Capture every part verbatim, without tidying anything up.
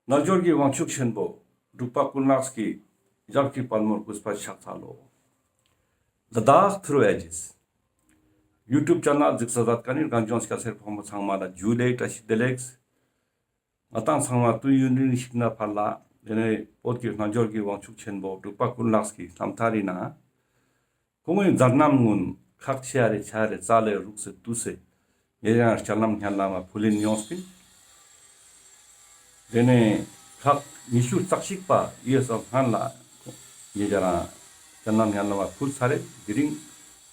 རྣལ་འབྱོར་གྱི་དབང་ཕྱུག་ཆེན་པོ་འབྲུག་པ་ཀུན་ལེགས་ཀྱི་ཞབས་ཀྱི་པད་མོར་གུས་པས་ཕྱག་འཚལ་ལོ། ལ་དྭགས་ཐུར་བེ་ཇིས་ཡུ་ཊུབ་ཆེ་ནལ་གཟིགས་ས་མཛད་མཁན་ནི་རྒན་གཞོན་སྐྱ་སེར་ཕོ་མོ་ཚང་མ་ལ་ཇུ་ལེ་བཀྲ་ཤིས་བདེ་ལེགས། ང་དང་ཚང་མ་དུས་ཡུན་རིང་ཞིག་ནེ་ཕར་ལ་དེ་ནེ་བོད་ཀྱི་རྣལ་འབྱོར་གྱི་དབང་ཕྱུག་ཆེན་པོ་འབྲུག་པ་ཀུན་ལེགས་ཀྱི་རྣམ་ཐར་ཡིན་ན། ཁོང་གི་མཛད་རྣམ་ཀུན་ཁག་ཆེ་རེ་ཆེ་རེ་རྩ་ལས་རུག་སེ་ཏུས་སེ་ངེ་རང་སྤྱན་ལམ་སྙན་ལམ་མ་ཕུལ་ལིན་ཡོངས་པིན། དེ་ནེ་ཁག་ཉི་ཤུ་རྩ་གཅིག་པ་ཡོད་སོང་སྔན་ལ་ངེ་རང་སྤྱན་ལམ་སྙན་ལམ་མ་ཕུལ་ཚར་རེ། དེ་རིང་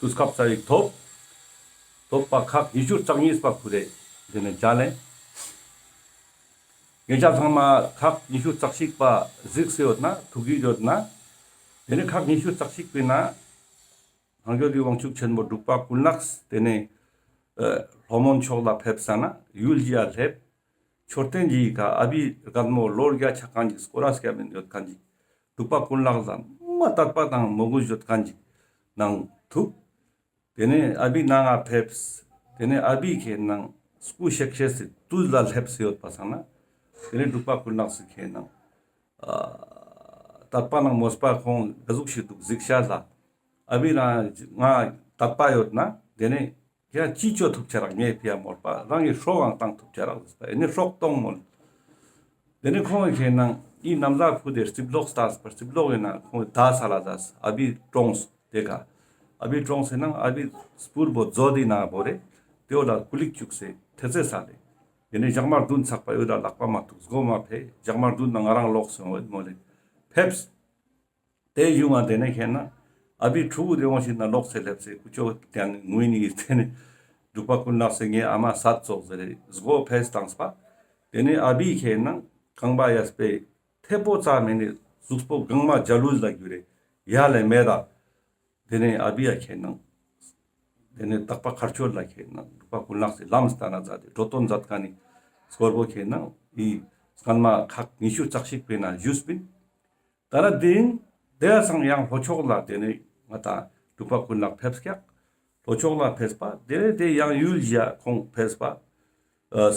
དུས་སྐབས་ཙ་བིག་ཐོབ་ཐོབ་པ་ཁག་ཉི་ཤུ་རྩ་གཉིས་པ་ཕུལ་རེ། དེ་ནེ་ཇལ་ལེ། ངེ་ཅག་ཚང་མ་ཁག་ཉི་ཤུ་རྩ་གཅིག་པ་གཟིགས་སེ་ཡོད་ན་ཐུགས་ཀྱི་ཡོད་ན། དེ་ནེ་ཁག་ཉི་ཤུ་རྩ་གཅིག་པའི་ནང་རྣལ་འབྱོར་གྱི་དབང་ཕྱུག་ཆེན་པོ་འབྲུག་པ་ཀུན་ལེགས་དེ་ནེ་ཨ་ལྷོ་མོན་ཕྱོགས་ལ་ཕེབས་ས་ན་ཡུལ་གྱི་ཡ་སླེབས། མཆོད་རྟེན་གྱི་ཀ་ཨ་བི་རྒད་མོ་ལོ་བརྒྱ་ཆགས་མཁན་ཅིག་སྐོར་ར་སྐྱ་མེན་ཡོད་མཁན་ཅིག་འབྲུག་པ་ཀུན་ལེགས་ལ་མ་དད་པ་དང་མོས་གུས་ཡོད་མཁན་ཅིག་ནང་ཐུག་དེ་ནེ་ཨ་བི་ནང་ང་ཕེབས། དེ་ནེ་ཨ་བི་ཁེ་ནང་སྐུ་གཤེགས་ཤེས་སི་དུས་ལ་སླེབས་སེ་ཡོད་པ་སང་ན། དེ་ནེ་འབྲུག་པ་ཀུན་ལེགས་སི་ཁེ་ནང་ཨ་དད་པ་ནང་མོས་པ་ཁོང་ག་ཟུག་ཞིག་འདུག་གཟིགས་ཤེས་ལ། ཨ་བི་རང་ང་དད་པ་ཡོད་ན་དེ་ནེ་ཁྱེད་ཅི་ཅོ་ཐུབ་ཆ་རག་ངའི་ཕི་ཡ་མོལ་པ་རང་གི་སྲོག་གང་བཏང་ཐུབ་ཆ་རག་ཟེར་པ་ཨེ་ནེ་སྲོག་གཏོང་མོལ། དེ་ནེ་ཁོང་གི་ཁེ་ནང་ཨི་ནམ་ཟླ་ཕུ་དེ་རྩིབ་ལོག་ལྟས་པ་རྩིབ་ལོག་ཡིན་ན་ཁོང་གི་ད་ས་ལ་ཟ་ཨ་བི་གྲོངས་དེ་ཀ་ཨ་བི་གྲོངས་སེ་ནང་ཨ་བི་སྤུར་བོ་མཛོ་དེ་ན་བོ་རེ་དེ་བོ་ལ་ཀུ་ལིག་བཅུག་སེ་ཐེ་ཚེ་ས་ལེ། དེ་ནེ་ཞག་མ་བདུན་ཚག་པ་ཡོད་ལ་ལག་པ་མ་ཐུག་སྒོ་མ་ཕེ་ཞག་མ་བདུན་ན་ང་རང་ལོག་སོང་བ་མོལ་ལེ་ཕེབས། དེ་ཡུང་བ་དེ་ནེ་ཁེ་ནང་ཨ་བི་ཕྲུ་གུ་དེ་འོང་ཞིག་ན་ལོག་སེ་སླེབས་སེ་ཀུ་ཅོ་ཀྱང་ངུས་ནི་དེ་ནེ་འབྲུག་པ་ཀུན་ལེགས་སི་ངའི་ཨ་མ་སད་ཙོགས་ཟེར་རེ་སྒོ་ཕེས་བཏང་སྤ། དེ་ནེ་ཨ་བི་ཁེ་ནང་རྐང་པ་ཡས་པེ་ཐེ་པོ་ཙ་མེ་ནེ་གཟུགས་པོ་གང་མ་ཇ་ལུས་ལ་གྱུར་རེ་ཡ་ལེ་མེད་ད། དེ་ནེ་ཨ་བི་ཡ་ཁེ་ནང་དེ་ནེ་དག་པ་མཁའ་སྤྱོད་ལ་ཁེ་ནང་འབྲུག་པ་ཀུན་ལེགས་སི་ལམ་སྟན་ན་མཛད་དེ་འགྲོ་དོན་མཛད་མཁན་ནི་སྐོར་བོ་ཁེ་ནང་ཨི་སྔན་མ་ཁག་ཉི་ཤུ་རྩ་གཅིག་པའི་ནང་ཞུས་པིན། ད་ན་དེ་ཡང་དེ་ཡ་སང་ཡང་ལྷོ་ཕྱོགས་ལ་དེ་ནེ་ང་དང་འབྲུག་པ་ཀུན་ལེགས་ཕེབས་ཀྱག་ལྷོ་ཕྱོགས་ལ་ཕེབས་པ་དེ་ནེ་དེ་ཡང་ཡུལ་བཞི་ཡ་ཁོང་ཕེབས་པ། ཨ་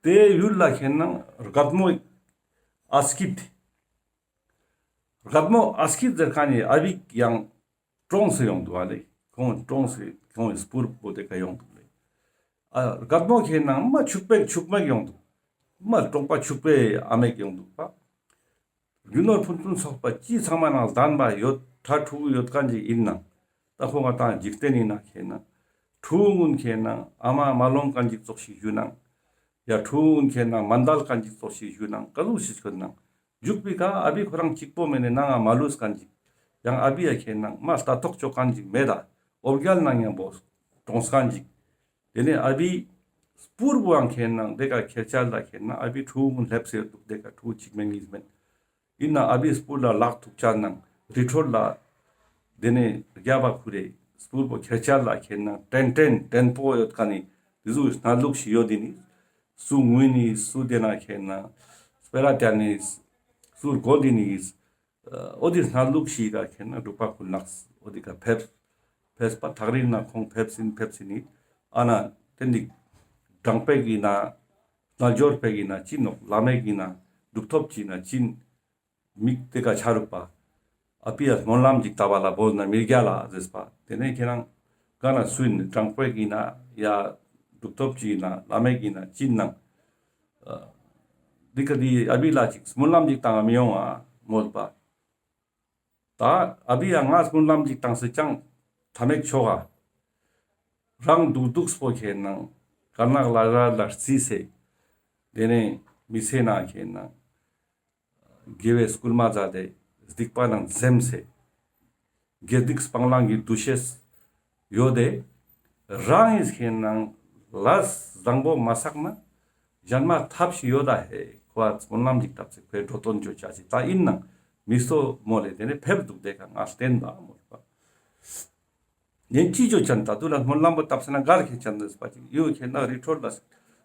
དེ་ཡུལ་ལ་ཁེ་ནང་རྒད་མོ་ཨ་སྐྱིད། རྒད་མོ་ཨ་སྐྱིད་ཟེར་མཁན་ནི་ཨ་བི་ཡང་གྲོངས་སེ་ཡོང་འདུག་ཨ་ལེ། ཁོང་གྲོངས་སེ་ཁོང་གི་སྤུར་པོ་དེ་ཀ་ཡོང་འདུག་ལེ། ཨ་རྒད་མོ་ཁེ་ནང་མ་ཕྱུག་པོའི་ཕྱུག་མོ་ཡོང་འདུག་མ་གྲོང་པ་ཕྱུག་པོའི་ཨ་མེ་ཡོང་འདུག་པ། རྒྱུ་ནོར་ཕུན་སུམ་ཚོགས་པ་ཅི་ཚང་མ་ནང་ལྡན་པ་ཡོད་ཕྲུ་གུ་ཡོད་མཁན་ཅིག་ཡིན་ནང་། ད་ཁོང་ང་དང་འཇིག་རྟེན་ཡིན་ན་ཁེ་ནང་ཕྲུ་གུ་ཀུན་ཁེ་ནང་ཨ་མ་མ་ལོང་མཁན་ཅིག་ཙོགས་ཤིག་ཞུ་ནང་། ཡ་ཕྲུ་གུ་ཀུན་ཁེ་ནང་མ་འདལ་མཁན་ཅིག་ཙོགས་ཤིག་ཞུ་ནང་ག་ཟུག་ཞིག་ཞུ་ནང་། འཇུག་པའི་ཀ་ཨ་བི་ཁོ་རང་གཅིག་པོ་མེ་ནེ་ནང་ང་མ་ལུས་མཁན་ཅིག་ཡང་ཨ་བི་ཡ་ཁེ་ནང་མ་ལྟ་རྟོག་ཅོ་མཁན་ཅིག་མེད་ད། འོ་བརྒྱལ་ནང་ཡང་བོ་གྲོངས་མཁན་ཅིག་དེ་ནེ་ཨ་བི་སྤུར་བོའང་ཁེ་ནང་དེ་ཀ་ཁྱེར་ཆ་ལ་ཁེ་ནང་ཨ་བི་ཕྲུ་གུ་ཀུན་སླེབས་སེ་འདུག་དེ་ཀ་ཕྲུ་གུ་གཅིག་མེན་གཉིས་མེན། ཡིན་ན་ཨ་བི་སྤུར་ལ་ལག་ཐུག་ཆ་ནང་རི་ཁྲོད་ལ་དེ་ནེ་རྒྱབ་པ་ཁུར་རེ་སྤུར་བོ་ཁྱེར་ཆ་ལ་ཁེ་ནང་དྲན་དྲན་དྲན་པོ་ཡོད་མཁན་ནི་དེ་ཟུག་སྣ་ལུག་ཞིག་ཡོད་དེ་ནི་སུ་ངུས་ནི་སུ་དེ་ན་ཁེ་ནང་སྤེ་ར་བཏང་ནི་སུ་རྒོལ་དེ་ནི། འོ་དེ་སྣ་ལུག་ཞིག་ག་ཁེ་ནང་འབྲུག་པ་ཀུན་ལེགས་འོ་དེ་ཀ་ཕེབས། ཕེབས་པ་ཐག་རིང་ན་ཁོང་ཕེབས་ཟིན་ཕེབས་ཟིན་ནི་ཨ་ན་དེ་འདི་དྲང་པོ་ཡིན་ན་རྣལ་འབྱོར་པ་ཡིན་ན་ཅི་ནོག་བླ་མ་ཡིན་ན་གྲུབ་ཐོབ་ཅིག་ཡིན་ན་ཅི་མིག་དེ་ཀ་ཆ་རུག་པ་ཨ་བི་ཡ་སྨོན་ལམ་ཅིག་བཏབ་པ་ལ་བོས་ན་མི་རྒྱལ་ལ་ཟེར་པ་དེ་ནས་ཁྱེད་རང་ག་ན་སུ་ཡིན་དྲང་པོ་ཡིན་ན་ཡ་གྲུབ་ཐོབ་ཅིག་ཡིན་ན་བླ་མ་ཡིན་ན་ཅི་ཡིན་ན། འདི་ག་འདི་ཨ་བི་ལ་ཅིག་སྨོན་ལམ་ཅིག་བཏང་ང་མི་ཡོང་ང་མོལ་པ། ད་ཨ་བི་ཡ་ང་སྨོན་ལམ་ཅིག་བཏང་སེ་ཅང་ཐ་མེག་ཆོག་ག་རང་འདུག་འདུག་སྤོ་ཁྱེར་ནང་དཀར་ནག་ལ་ར་ལ་རྩིས་སེ། དེ་ནས་མི་ཚེ་ནང་ཁྱེར་ནང་དགེ་བའི་སྐུལ་མ་མཛད་དེ་སྡིག་པ་ནང་འཛེམས་སེ། དགེ་སྡིག་སྤང་བླང་གི་འདུ་ཤེས་ཡོད་དེ། རང་ཡིན་ཁྱེར་ནང་ལས་བཟང་པོ་མ་བསགས་ན་གཞན་མ་ཐབས་ཤིག་ཡོད་ད་ཧེ་ཁོ་ཨ་སྨོན་ལམ་ཅིག་བཏབ་སེ་ཁོའི་འགྲོ་དོན་ཅོ་ཆ་ཅིག་ད་ཡིན་ནང་མི་སོ་མོ་ལེ་དེ་ནས་ཕེབས་འདུག་དེ་ག་ང་བསྟན་པ་མོ་ལེ་པ། ཉིན་ཅི་ཅོ་ཅན་ད་དུ་ལ་སྨོན་ལམ་པོ་བཏབ་སེ་ན་གར་ཁྱེར་ཅན་ཟེར་པ་ཅིག་ཡོད་ཁྱེར་ན་རི་ཁྲོད་ལ་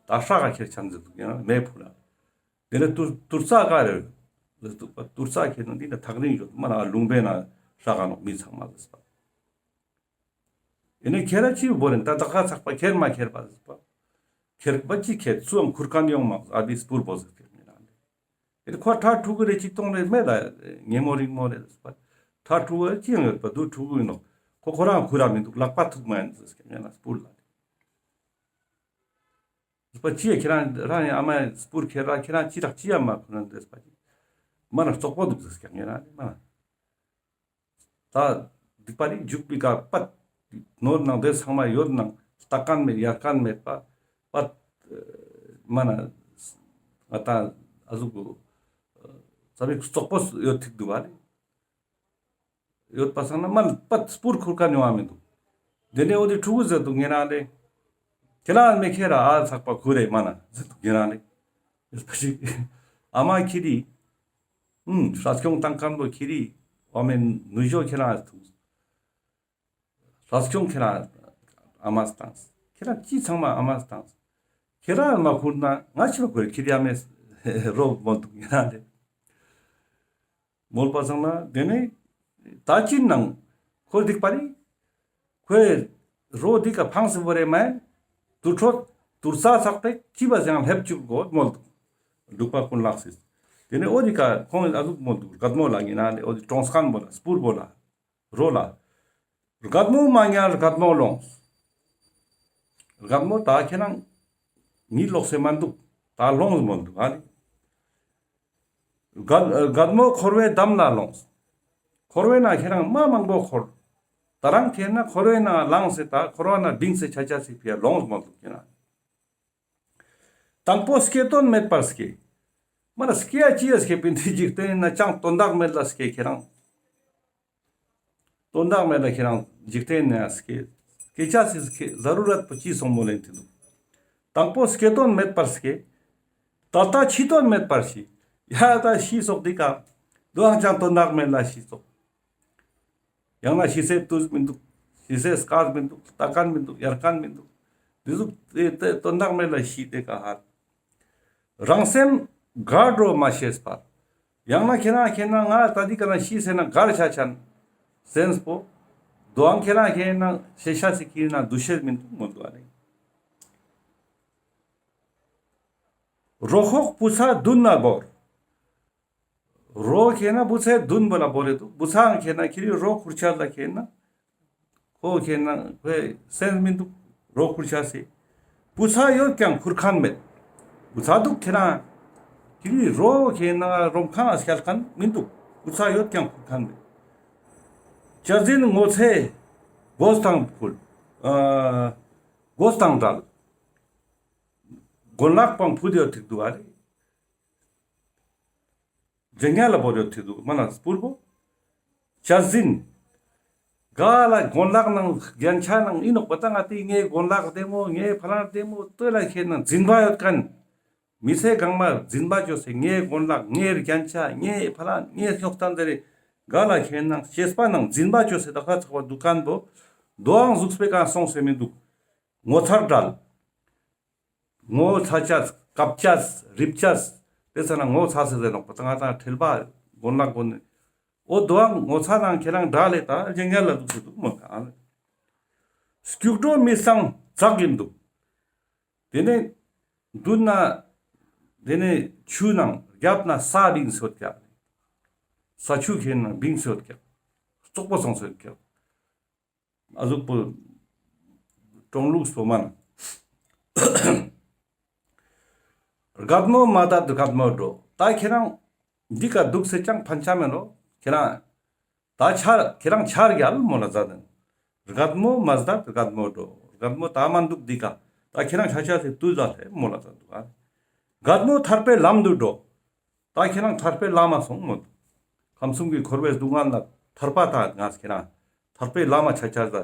ད་ཧྲ་ག་ཁྱེར་ཅན་ཟེར་འདུག་ཡང་མེ་ཕུ་ལ། དེ་ནས་ཏུར་ཏུར་ཙ་ག་རེ་ཟེར་འདུག་པ་ཏུར་ཙ་ཁྱེར་ན་འདི་ན་ཐག་རིང་ཡོད་མ་ན་ལུང་པའི་ན་ཧྲ་ག་ནོག་མི་ཚང་མ་ཟེར་པ། ཡིན་ན་ཁྱེར་ར་ཅི་བོ་རེད་ད་ད་ག་ཚག་པ་ཁྱེར་མ་ཁྱེར་པ་ཟེར་པ། ཁྱེར་པ་ཅི་ཁྱེར་སུའང་ཁུར་ཁན་ཡོང་མ་ཨ་དེ་སྤུར་བོ་ཟེར་ཁྱེར་ནི་རང་ལེ། ཁོ་ཁྲ་ཕྲུ་གུ་རེ་ཅིག་གཏོང་རེ་མེད་ལ་ཉེ་མོ་རིང་མོ་རེ་ཟེར་པ། ཁྲ་ཕྲུ་གུ་ཅི་ཡང་ཡོད་པ་དུ་ཕྲུ་གུ་ཡིན་ནོག་ཁོ་ཁོ་རང་ཁུར་ར་མི་འདུག་ལག་པ་ཐུག་མ་ཡིན་ཟེར་ཁྱེར་ནི་རང་སྤུར་ལ་ལེ། ཟེར་པ་ཅི་ཡ་ཁྱེད་རང་རང་ཡང་ཨ་མ་སྤུར་ཁྱེར་ར་ཁྱེད་རང་ཅི་རག་ཅི་ཡ་མ་ཁུར་ན་ཟེར་པ་ཅི། མ་ན་བཙོག་པོ་འདུག་ཟེར་ཁྱེར་ནི་རང་ལེ་མ་ན། ད་སྡིག་པ་རིག་འཇུག་པའི་ཀ་པད་ནོར་ནང་དེ་ཚང་མ་ཡོད་ནང་ལྟ་མཁན་མེད་ཡར་མཁན་མེད་པ་པད་མ་ན་ང་ད་ཨ་ཟུག་གུ་ཙ་པིག་བཙོག་པོ་ཡོད་ཐིག་འདུག་བ་ལེ། ཡོད་པ་སང་ན་མ་ན་པད་སྤུར་ཁུར་མཁན་ཡོང་བ་མི་འདུག་དེ་ནས་འོ་དེ་ཕྲུ་གུ་ཟེར་འདུག་ངེ་རང་ལེ། ཁྱེད་རང་མེ་ཁྱེད་ར་ཨ་ཚག་པ་ཁུར་རེ་མ་ན་ཟེར་འདུག་ངེ་རང་ལེ། ཨ་མ་ཁྱེད་རི། ཨུམ། ཧྲ་སྐྱོང་བཏང་མཁན་པོ་ཁྱེད་རི། འོ་མེ་ནུ་ཞོ་ཁྱེད་རང་ཐུག་ཧྲ་སྐྱོང་ཁྱེད་རང་ཨ་མ་སྟངས། ཁྱེད་རང་ཅི་ཚང་མ་ཨ་མ་སྟངས། ཁྱེད་རང་མ་ཁུར་ན་ང་ཅི་མ་ཁུར་ཁྱེད་ཡ་མེ་རོ་མོ་འདུག་ངེ་རང་ལེ། མོལ་པ་སང་ན་དེ་ནས་ད་ཅི་ནང་ཁོ་སྡིག་པ་རི། ཁོའི་རོ་འདི་ཀ་ཕངས་སི་བོ་རེ་མ་ཡིན། དུར་ཁྲོད་དུར་ས་ཚག་པེ་ཅི་བ་ཟེང་ལྷེབ་བཅུག་གོ་མོལ་འདུག་འབྲུག་པ་ཀུན་ལེགས་སི། དེ་ནས་འོ་འདི་ཀ་ཁོང་ཨ་ཟུག་མོལ་འདུག་རྒད་མོ་ལ་ངེ་ན་ནི་འོ་འདི་གྲོངས་མཁན་བོ་ལ་སྤུར་བོ་ལ་རོ་ལ། རྒད་མོ་མ་ཉལ་རྒད་མོ་ལོངས། རྒད་མོ་ད་ཁྱེད་རང་ཉིད་ལོག་སེ་མ་འདུག་ད་ལོངས་མོལ་འདུག་ཨ་ནི། རྒད་རྒད་མོ་འཁོར་བའི་འདམ་ལ་ལོངས། འཁོར་བའི་ནང་ཁྱེད་རང་མ་མང་པོ་འཁོར། ད་རང་ཁྱེད་ན་འཁོར་བའི་ནང་ལངས་སེ་ད་འཁོར་བ་ན་བིངས་སེ་ཆ་ཆ་སེ་ཕི་ཡ་ལོངས་མོལ་འདུག་ཁྱེད་རང་། དང་པོ་སྐྱེ་དོན་མེད་པར་སྐྱེ། མ་ན་སྐྱེ་ཡ་ཅི་ཡ་སྐྱེ་པིན་དེ་འཇིག་རྟེན་ན་ཅང་དོན་དག་མེད་ལ་སྐྱེ་ཁྱེད་རང་། དོན་དག་མེད་ལ་ཁྱེད་རང་འཇིག་རྟེན་ན་སྐྱེ། སྐྱེ་ཆ་སི་སྐྱེ་ཟ་རུ་རད་པོ་ཅི་སོང་མོ་ལེན་དེ་འདུག་དང་པོ་སྐྱེ་དོན་མེད་པར་སྐྱེ། ད་ལྟ་འཆི་དོན་མེད་པར་ཤི། ཡ་ད་ཤི་སོག་འདི་ཀ་དོའང་ཅང་དོན་དག་མེད་ལ་ཤི་སོག་ཡང་ན་ཤི་སའི་དུས་མི་འདུག་ཤི་སའི་སྐལ་མི་འདུག་ལྟ་མཁན་མི་འདུག་ཡར་མཁན་མི་འདུག་འདི་ཟུག་དེ་དེ་དོན་དག་མེད་ལ་ཤི་དེ་ཀ་ཧར། རང་སེམས་དགའ་འགྲོ་མ་ཤེས་པར། ཡང་ན་ཁྱེད་རང་ཁྱེད་ན་ང་ད་འདི་ཀ་ན་ཤི་སེ་ན་དགར་ཆ་ཆན། སེམས་པོ། དོའང་ཁྱེད་རང་ཁྱེད་ན་ཤེས་ཤ་སི་ཁྱེད་ན་འདུ་ཤེས་མི་འདུག་མོ་འདུག་ཨ་ནི། རོ་ཁོག་བུ་ཚ་མདུན་ན་བོར། རོ་ཁྱེད་ན་བུ་ཚའི་མདུན་བོ་ལ་བོར་རེ་འདུག་བུ་ཚའང་ཁྱེད་ན་ཁྱེད་རི་རོ་ཁུར་ཆ་ལ་ཁྱེད་ན། ཁོ་ཁྱེད་ན་ཁོའི་སེམས་མི་འདུག་རོ་ཁུར་ཆ་སེ། བུ་ཚ་ཡོད་ཀྱང་ཁུར་མཁན་མེད། བུ་ཚ་འདུག་ཁྱེད་ན། ཁྱེད་རི་རོ་ཁྱེད་ན་རོམ་ཁང་ང་སྐྱལ་མཁན་མི་འདུག་བུ་ཚ་ཡོད་ཀྱང་ཁུར་མཁན་མེད། བྱ་རྫུན་ངོ་ཚའི་མགོ་སྟངས་ཕུལ། ཨ་མགོ་སྟངས་བྲལ། གོན་ལག་པང་ཕུད་ཡོད་ཐིག་འདུག་ཨ་རེ། རྗེ་ཉལ་ལ་བོར་ཡོད་ཐིག་འདུག་མ་ན་སྤུར་བོ། བྱ་རྫུན། ག་ལ་གོན་ལག་ནང་རྒྱན་ཆ་ནང་ཨིན་ནོག་པ་ད་ང་ཏི་ངའི་གོན་ལག་བདེ་མོ་ངའི་ཕ་ལང་བདེ་མོ་ལྟོས་ལ་ཁྱེད་ནང་རྫུན་པ་ཡོད་མཁན། མི་ཚེ་གང་མ་རྫུན་པ་བཅོས་སེ་ངའི་གོན་ལག་ངའི་རྒྱན་ཆ་ངའི་ཕ་ལང་ངའི་སྙོག་གཏམ་དེ་རེ་ག་ལ་ཁྱེད་ནང་སྐྱེས་པ་ནང་རྫུན་པ་བཅོས་སེ་ད་ཁ་ཚག་པ་འདུག་མཁན་བོ། དོའང་གཟུགས་པོའི་ཀ་སོང་སེ་མི་འདུག་ངོ་མཚར་བྲལ། ངོ་ཚ་ཅས་སྐབས་ཅས་རིབ་ཅས་དེ་ཚ་ན་ངོ་ཚ་སེ་ཟེར་ནོག་པ་ད་ང་ད་ཁྲེལ་པ་གོན་ལག་གོན་ནི་འོ་དོའང་ངོ་ཚ་ནང་ཁྱེད་རང་འདྲ་ལེ་ད་རྗེ་ཉལ་ལ་འདུག་སེ་འདུག་མོ་ད། སྐྱུག་བྲོ་མི་སང་ཙག་གིན་འདུག་དེ་ནས་མདུན་ན་དེ་ནས་ཆུ་ནང་རྒྱབ་ན་ས་བིང་སོད་ཀྱག་ས་ཆུ་ཁྱེད་ན་བིང་སོད་ཀྱག་བཙོག་པོ་སོང་སོད་ཀྱག་ཨ་ཟུག་པོ་ཀྲོང་ལུགས་སོ་མན། རྒད་མོ་མ་དད་རྒད་མོ་འགྲོ། ད་ཁྱེད་རང་འདི་ཀ་འདུག་སེ་ཅང་ཕན་ཆ་མེད་ལོ། ཁྱེད་རང་ད་ཆར་ཁྱེད་རང་ཆར་རྒྱལ་མོ་ལ་མཛད་དེ། རྒད་མོ་མ་དད་རྒད་མོ་འགྲོ། རྒད་མོ་ད་མ་འདུག་འདི་ཀ་ད་ཁྱེད་རང་ཆ་ཆ་སེ་དུས་ལ་ལྷེ་མོ་ལ་མཛད་འདུག་ཨ། རྒད་མོ་ཐར་པའི་ལམ་དུ་འགྲོ། ད་ཁྱེད་རང་ཐར་པའི་ལམ་མ་སོང་མོད། ཁམས་གསུམ་གྱི་འཁོར་བའི་སྡུག་བསྔལ་ལ་ཐར་པ་དང་ང་ཁྱེད་རང་ཐར་པའི་ལམ་མ་ཆ་ཆ་ཟ་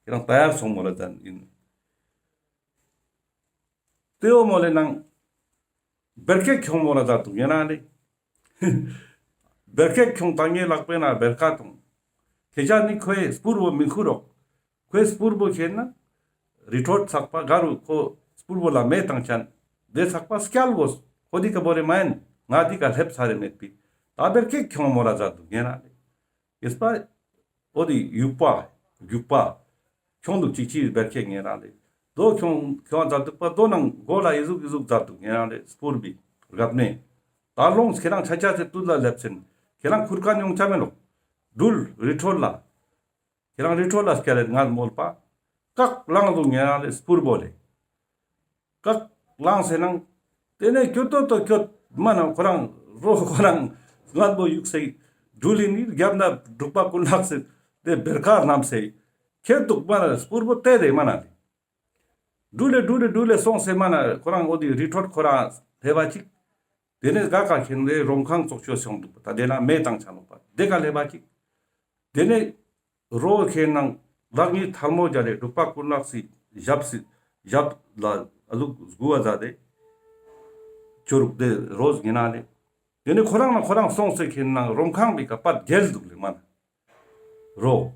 ཁྱེད་རང་ད་ཡར་སོང་མོ་ལ་ཟ་ཡིན། ཏེའོ་མོ་ལེ་ནང་བེར་ཀེག་ཁྱོང་མོ་ལ་ཟ་དུག་ཡིན་ན་ལེ། བེར་ཀེག་ཁྱོང་ད་ངའི་ལག་པའི་ནང་བེར་ཀ་དུང་། ཁྱེད་ཅག་ནི་ཁོའི་སྤུར་བོ་མི་ཁུར་རོག་ཁོའི་སྤུར་བོ་ཁྱེར་ན། རི་ཁྲོད་ཚག་པ་ག་རུ་ཁོ་སྤུར་བོ་ལ་མེ་བཏང་ཅན། དེ་ཚག་པ་སྐྱལ་དགོས། ཁོ་འདི་ཀ་བོ་རེ་མ་ཡིན། ང་འདི་ཀ་སླེབས་ཚར་རེ་མེད་པི། ད་བེར་ཀེག་ཁྱོང་མོ་ལ་ཟ་དུག་ངེ་རང་ལེ། ཡེས་པ། འོ་དི་ཡུག་པ། རྒྱུག་པ། ཁྱོང་དུག་ཅིག་ཅིག་བེར་ཀེག་ངེ་རང་ལེ། དོ་ཁྱོང་ཁྱོང་ཛད་དུག་པ། དོ་ནང་མགོ་ལ་ཨི་ཟུག་ཨི་ཟུག་ཛད་དུག་ཉེ་རང་ལེ་སྤུར་བི་རྒད་མོའི། ད་ལོངས་ཁྱེ་རང་ཆ་ཆ་ཚེ་ཏུས་ལ་ལེབས་སེན་ཁྱེ་རང་ཁུར་ཁན་ཡོང་ཆ་མེ་ནོག། དྲུལ་རི་ཁྲོད་ལ། ཁྱེ་རང་རི་ཁྲོད་ལ་སྐྱལ་ལེ་ངས་མོལ་པ། ཀག་ལངས་དུག་ཉེ་རང་ལེ་སྤུར་བོ་ལེ། ཀག་ལངས་སེ་ནང་། ཏེ་ནེ་ཀྱོད་ཏོ་ཏོ་ཀྱོད་མ་ན་ཁོ་རང་རོ་ཁོ་རང་ངན་པོ་ཡུག་སེ་དྲུལ་ལིན་ནི་རྒྱབ་ན་འབྲུག་པ་ཀུན་ལེགས་སི་ཏེ་བེར་ཀ་ནམ་སེ་ཁྱེར་དུག་མ་ན་སྤུར་བོ་ཏེ་རེ་མ་ན་ལེ། དྲུལ་ལེ་དྲུལ་ལེ་དྲུལ་ལེ་སོང་སེ་མ་ན་ཁོ་རང་འོ་དི་རི་ཁྲོད་ཁོ་རང་ལེབ་བ་ཅིག། ཏེ་ནེ་ག་ཀ་ཁེན་ལེ་རོམ་ཁང་ཙོགས་ཅོས་སོང་དུག་པ། ད་ཏེ་ན་མེ་ཏང་ཆ་ནོག་པ། ཏེ་ཀ་ལེབ་བ་ཅིག། ཏེ་ནེ་རོ་ཁེན་ནང་ལག་གཉིས་ཐལ་མོ་སྦྱར་ཏེ་འབྲུག་པ་ཀུན་ལེགས་སི་ཞབས་སི་ཞབས་ལ་ཨ་ཟུག་སྒུ་བ་ཛད་དེ་ཅོ་རུག་ཏེ་རོས་ཉེ་རང་ལེ། ཏེ་ནེ་ཁོ་རང་ན་ཁོ་རང་སོང་སེ་ཁེན་ནང་རོམ་ཁང་བི་ཀ་པད་རྒྱལ་དུག་ལེ་མ་ན་རོ།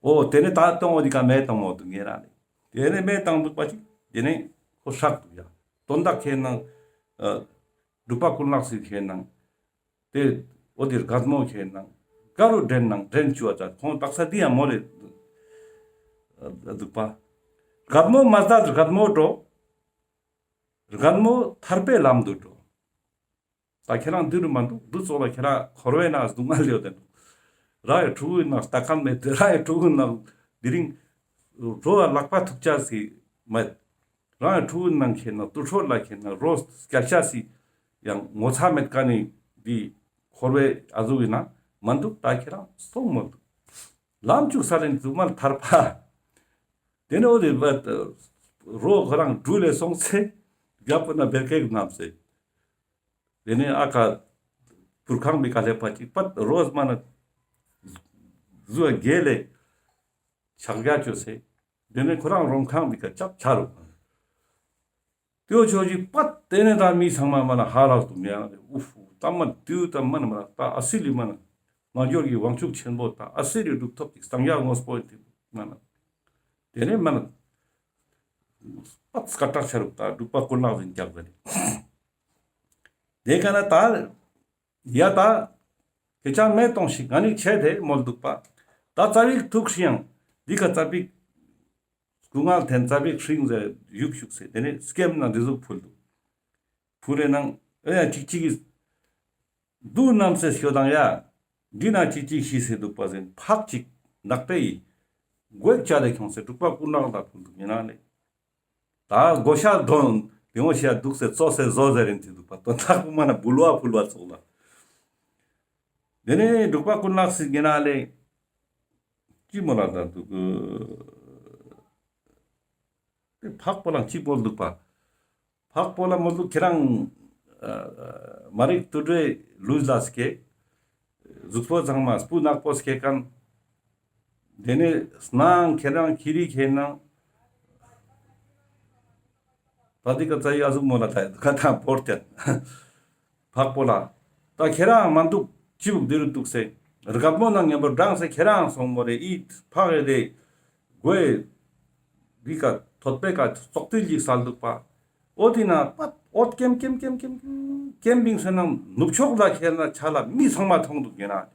འོ་ཏེ་ནེ་ད་ཏོང་འོ་དི་ཀ་མེ་ཏང་མོ་དུག་ཉེ་རང་ལེ། ཏེ་ནེ་མེ་ཏང་དུག་པ་ཅིག། ཏེ་ནེ་ཁོ་སྲག་དུག་ཡ། དོན་དག་ཁེན་ནང་ཨ་འབྲུག་པ་ཀུན་ལེགས་སི་ཁེན་ནང་ཏེ་འོ་དི་རྒད་མོ་ཁེན་ནང་ཀ་རུ་དྲན་ནང་དྲན་ཅུ་བ་ཙ་ཁོང་དག་ས་འདི་ཡང་མོ་ལེ་དུག་པ། རྒད་མོ་མ་ཟད་རྒད་མོ་འགྲོ། རྒད་མོ་ཐར་པའི་ལམ་དུ་འགྲོ། ད་ཁྱེ་རང་འདི་རུ་མ་དུག། འདི་ཙོགས་ལ་ཁྱེ་རང་འཁོར་བའི་ནང་སྡུག་བསྔལ་ཡོད་དེ་ནོག། རང་ཡང་ཕྲུ་གུའི་ནང་ལྟ་ཁན་མེད་དེ་རང་ཡང་ཕྲུ་གུའི་ནང་དེ་རིང་རོ་བ་ལག་པ་ཐུག་ཆ་སི་མེད། རང་ཡང་ཕྲུ་གུའི་ནང་ཁེན་ནང་དུར་ཁྲོད་ལ་ཁེན་ནང་རོ་སྐྱལ་ཆ་སི་ཡང་ངོ་ཚ་མེད་ཀ་ནི་འདི་འཁོར་བའི་ཨ་ཟུག་གི་ནང་མ་དུག། ད་ཁྱེ་རང་སོང་མ་དུག། ལམ་ཅུག་ས་ལེན་དུག་མ་ཐར་པ། ཏེ་ནེ་འོ་དི་རོ་ཁོ་རང་དྲུལ་ལེ་སོང་སེ་རྒྱབ་པོ་ན་བེར་ཀེག་ནམ་སེ། ཏེ་ནེ་ཨ་ཀ་པུར་ཁང་བི་ཀ་ལེབ་པ་ཅིག་པད་རོས་མ་ན་ཟུ་བ་གེ་ལེ་ཕྱག་རྒྱ་ཅོས་སེ། ཏེ་ནེ་ཁོ་རང་རོམ་ཁང་བི་ཀ་ཅབ་ཆ་རུག། ཏེའོ་ཆོས་ཅིག་པད་ཏེ་ནེ་ད་མི་ཚང་མ་མ་ན་ཧ་ལ་དུག་ཉེ་རང་ལེ། ཨུ་ཧུ་ད་མ་ཏེའུ་ད་མ་ན་མ་ན་ད་ཨ་སི་ལི་མ་ན་རྣལ་འབྱོར་གྱི་དབང་ཕྱུག་ཆེན་པོ་ད་ཨ་སི་ལི་གྲུབ་ཐོབ་ཀྱི་སངས་རྒྱས་དངོས་པོ་ཡིན་ཏེ་མ་ན། ཏེ་ནེ་མ་ན་པད་སྐད་གྲགས་ཆ་རུག་ད་འབྲུག་པ་ཀུན་ལེགས་ཟེར་རྒྱག་ཟེར། ཏེ་ཀ་ན་ད་ཡ་ད་ཁྱེ་ཅག་མེ་ཏོང་ཞིག་ང་ནི་ཆེ་དེ་མོལ་དུག་པ། ད་ཙ་བིག་ཐུག་ཤིང་འདི་ཀ་ཙ་བིག་སྐུ་ངལ་ཐེན་ཙ་བིག་ཤིང་ཟེར་ཡུག་ཤུག་སེ་ཏེ་ནེ་སྐེམ་ན་འདི་ཟུག་ཕུལ་དུག། ཕུལ་ལེ་ནང་ཨེ་ཡ་ཅིག་ཅིག་གི་དུ་ནམ་སེ་ཤོད་དང་ཡ། འདི་ན་ཅིག་ཅིག་ཤི་སེ་དུག་པ་ཟེར་ཕག་ཅིག་ནག་པེ་ཡི་གོས་ཅ་ལེ་ཁྱོང་སེ་འབྲུག་པ་ཀུན་ལེགས་ལ་ཕུལ་དུག་ཉེ་རང་ལེ། ད་གོ་ཤ་དོན་ལེ་ངོ་ཤ་དུག་སེ་ཙོ་སེ་ཟོ་ཟེར་རིན་ཏེ་དུག་པ། དོན་དག་པོ་མ་ན་བུལ་བ་ཕུལ་བ་ཙོགས་ལ། ཏེ་ནེ་འབྲུག་པ་ཀུན་ལེགས་སི་ཉེ་རང་ལེ། ཅི་མོལ་ལ་ད་དུག། ཏེ་ཕག་པོ་ལ་ཅི་མོལ་དུག་པ། ཕག་པོ་ལ་མོལ་དུག་ཁྱེ་རང་ཨ་མ་རིག་དུད་འགྲོའི་ལུས་ལ་སྐྱེ། གཟུགས་པོ་ཚང་མ་སྤུ་ནག་པོ་སྐྱེ་ཁན། ཏེ་ནེ་སྣང་ཁྱེ་རང་ཁྱི་རི་ཁེན་ནང་། ད་འདི་ཀ་ཙ་ཡི་ཨ་ཟུག་མོལ་ལ་ད་ཀ་ཐང་བོར་ཏེན། ཕག་པོ་ལ། ད་ཁྱེ་རང་མ་དུག་ཅི་བུག་འདི་རུ་དུག་སེ། རྒད་མོ་ནང་ཉམ་པོ་འགྲངས་སེ་ཁྱེ་རང་སོང་མོ་རེ་ཨི་ཕག་རེ་དེ། གོས་འདི་ཀ་ཐོད་པའི་ཀ་ཙོག་ཏིལ་ཞིག་སལ་དུག་པ། འོ་དེ་ན་པད་འོད་ཀེམ་ཀེམ་ཀེམ་ཀེམ་ཀེམ་བིང་སེ་ནང་ནུབ་ཕྱོགས་ལ་ཁྱེར་ན་ཆ་ལ་མི་ཚང་མ་མཐོང་དུག་ཡིན་ན།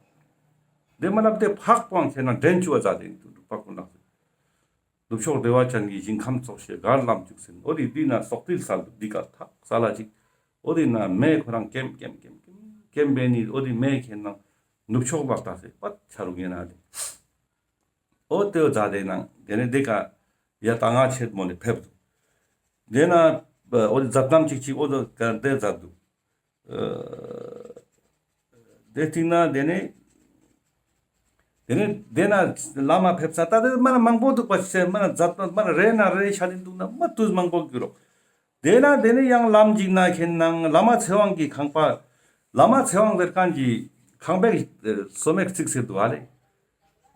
དེ་མ་ལབ་དེ་ཕག་པོའང་ཁྱེར་ན་འདྲེན་བཅུག་པ་ཛད་དེ་འདུག་འབྲུག་པ་ཀུན་ལེགས་སི། ནུབ་ཕྱོགས་བདེ་བ་ཅན་གྱི་ཞིང་ཁམས་ཙོགས་ཤིག་གར་ལམ་བཅུག་སེ་ནོག། འོ་དེ་དེ་ན་ཙོག་ཏིལ་སལ་དུག། འདི་ཀ་ཐག་ས་ལ་ཅིག། འོ་དེ་ན་མེ་ཁོ་རང་ཀེམ་ཀེམ་ཀེམ་ཀེམ་བེ་ནི་འོ་དེ་མེ་ཁྱེར་ན་ནུབ་ཕྱོགས་ལ་ལྟ་སེ་པད་ཆ་རུག་ཡིན་ན་དེ། འོ་དེ་བོ་ཛད་དེ་ནང་དེ་ནས་དེ་ཀ་ཡ་ད་ང་ཆེད་མོ་ལེ་ཕེབས་དུག། དེ་ན་འོ་དེ་ཛད་ནམ་ཅིག་ཅིག་འོ་དེ་ཀ་དེ་ཛད་དུག། དེ་སྟིང་ན་དེ་ནས་དེ་ནས་དེ་ན་བླ་མ་ཕེབས་ས་ད་དེ་མ་ན་མང་པོ་དུག་པ་ཤེས། མ་ན་ཛད་མ་ན་རེ་ན་རེ་ཤ་ལིན་དུག་ན་མ་དུས་མང་པོ་གྱུར་རོག། དེ་ན་དེ་ནས་ཡང་ལམ་ཅིག་ན་ཁྱེར་ན་བླ་མ་ཚེ་དབང་གི་ཁང་པ། བླ་མ་ཚེ་དབང་ཟེར་ཁན་གྱི་ཁང་པའི་སོ་མའི་རྩིག་སེ་དུག་ཨ་ལེ།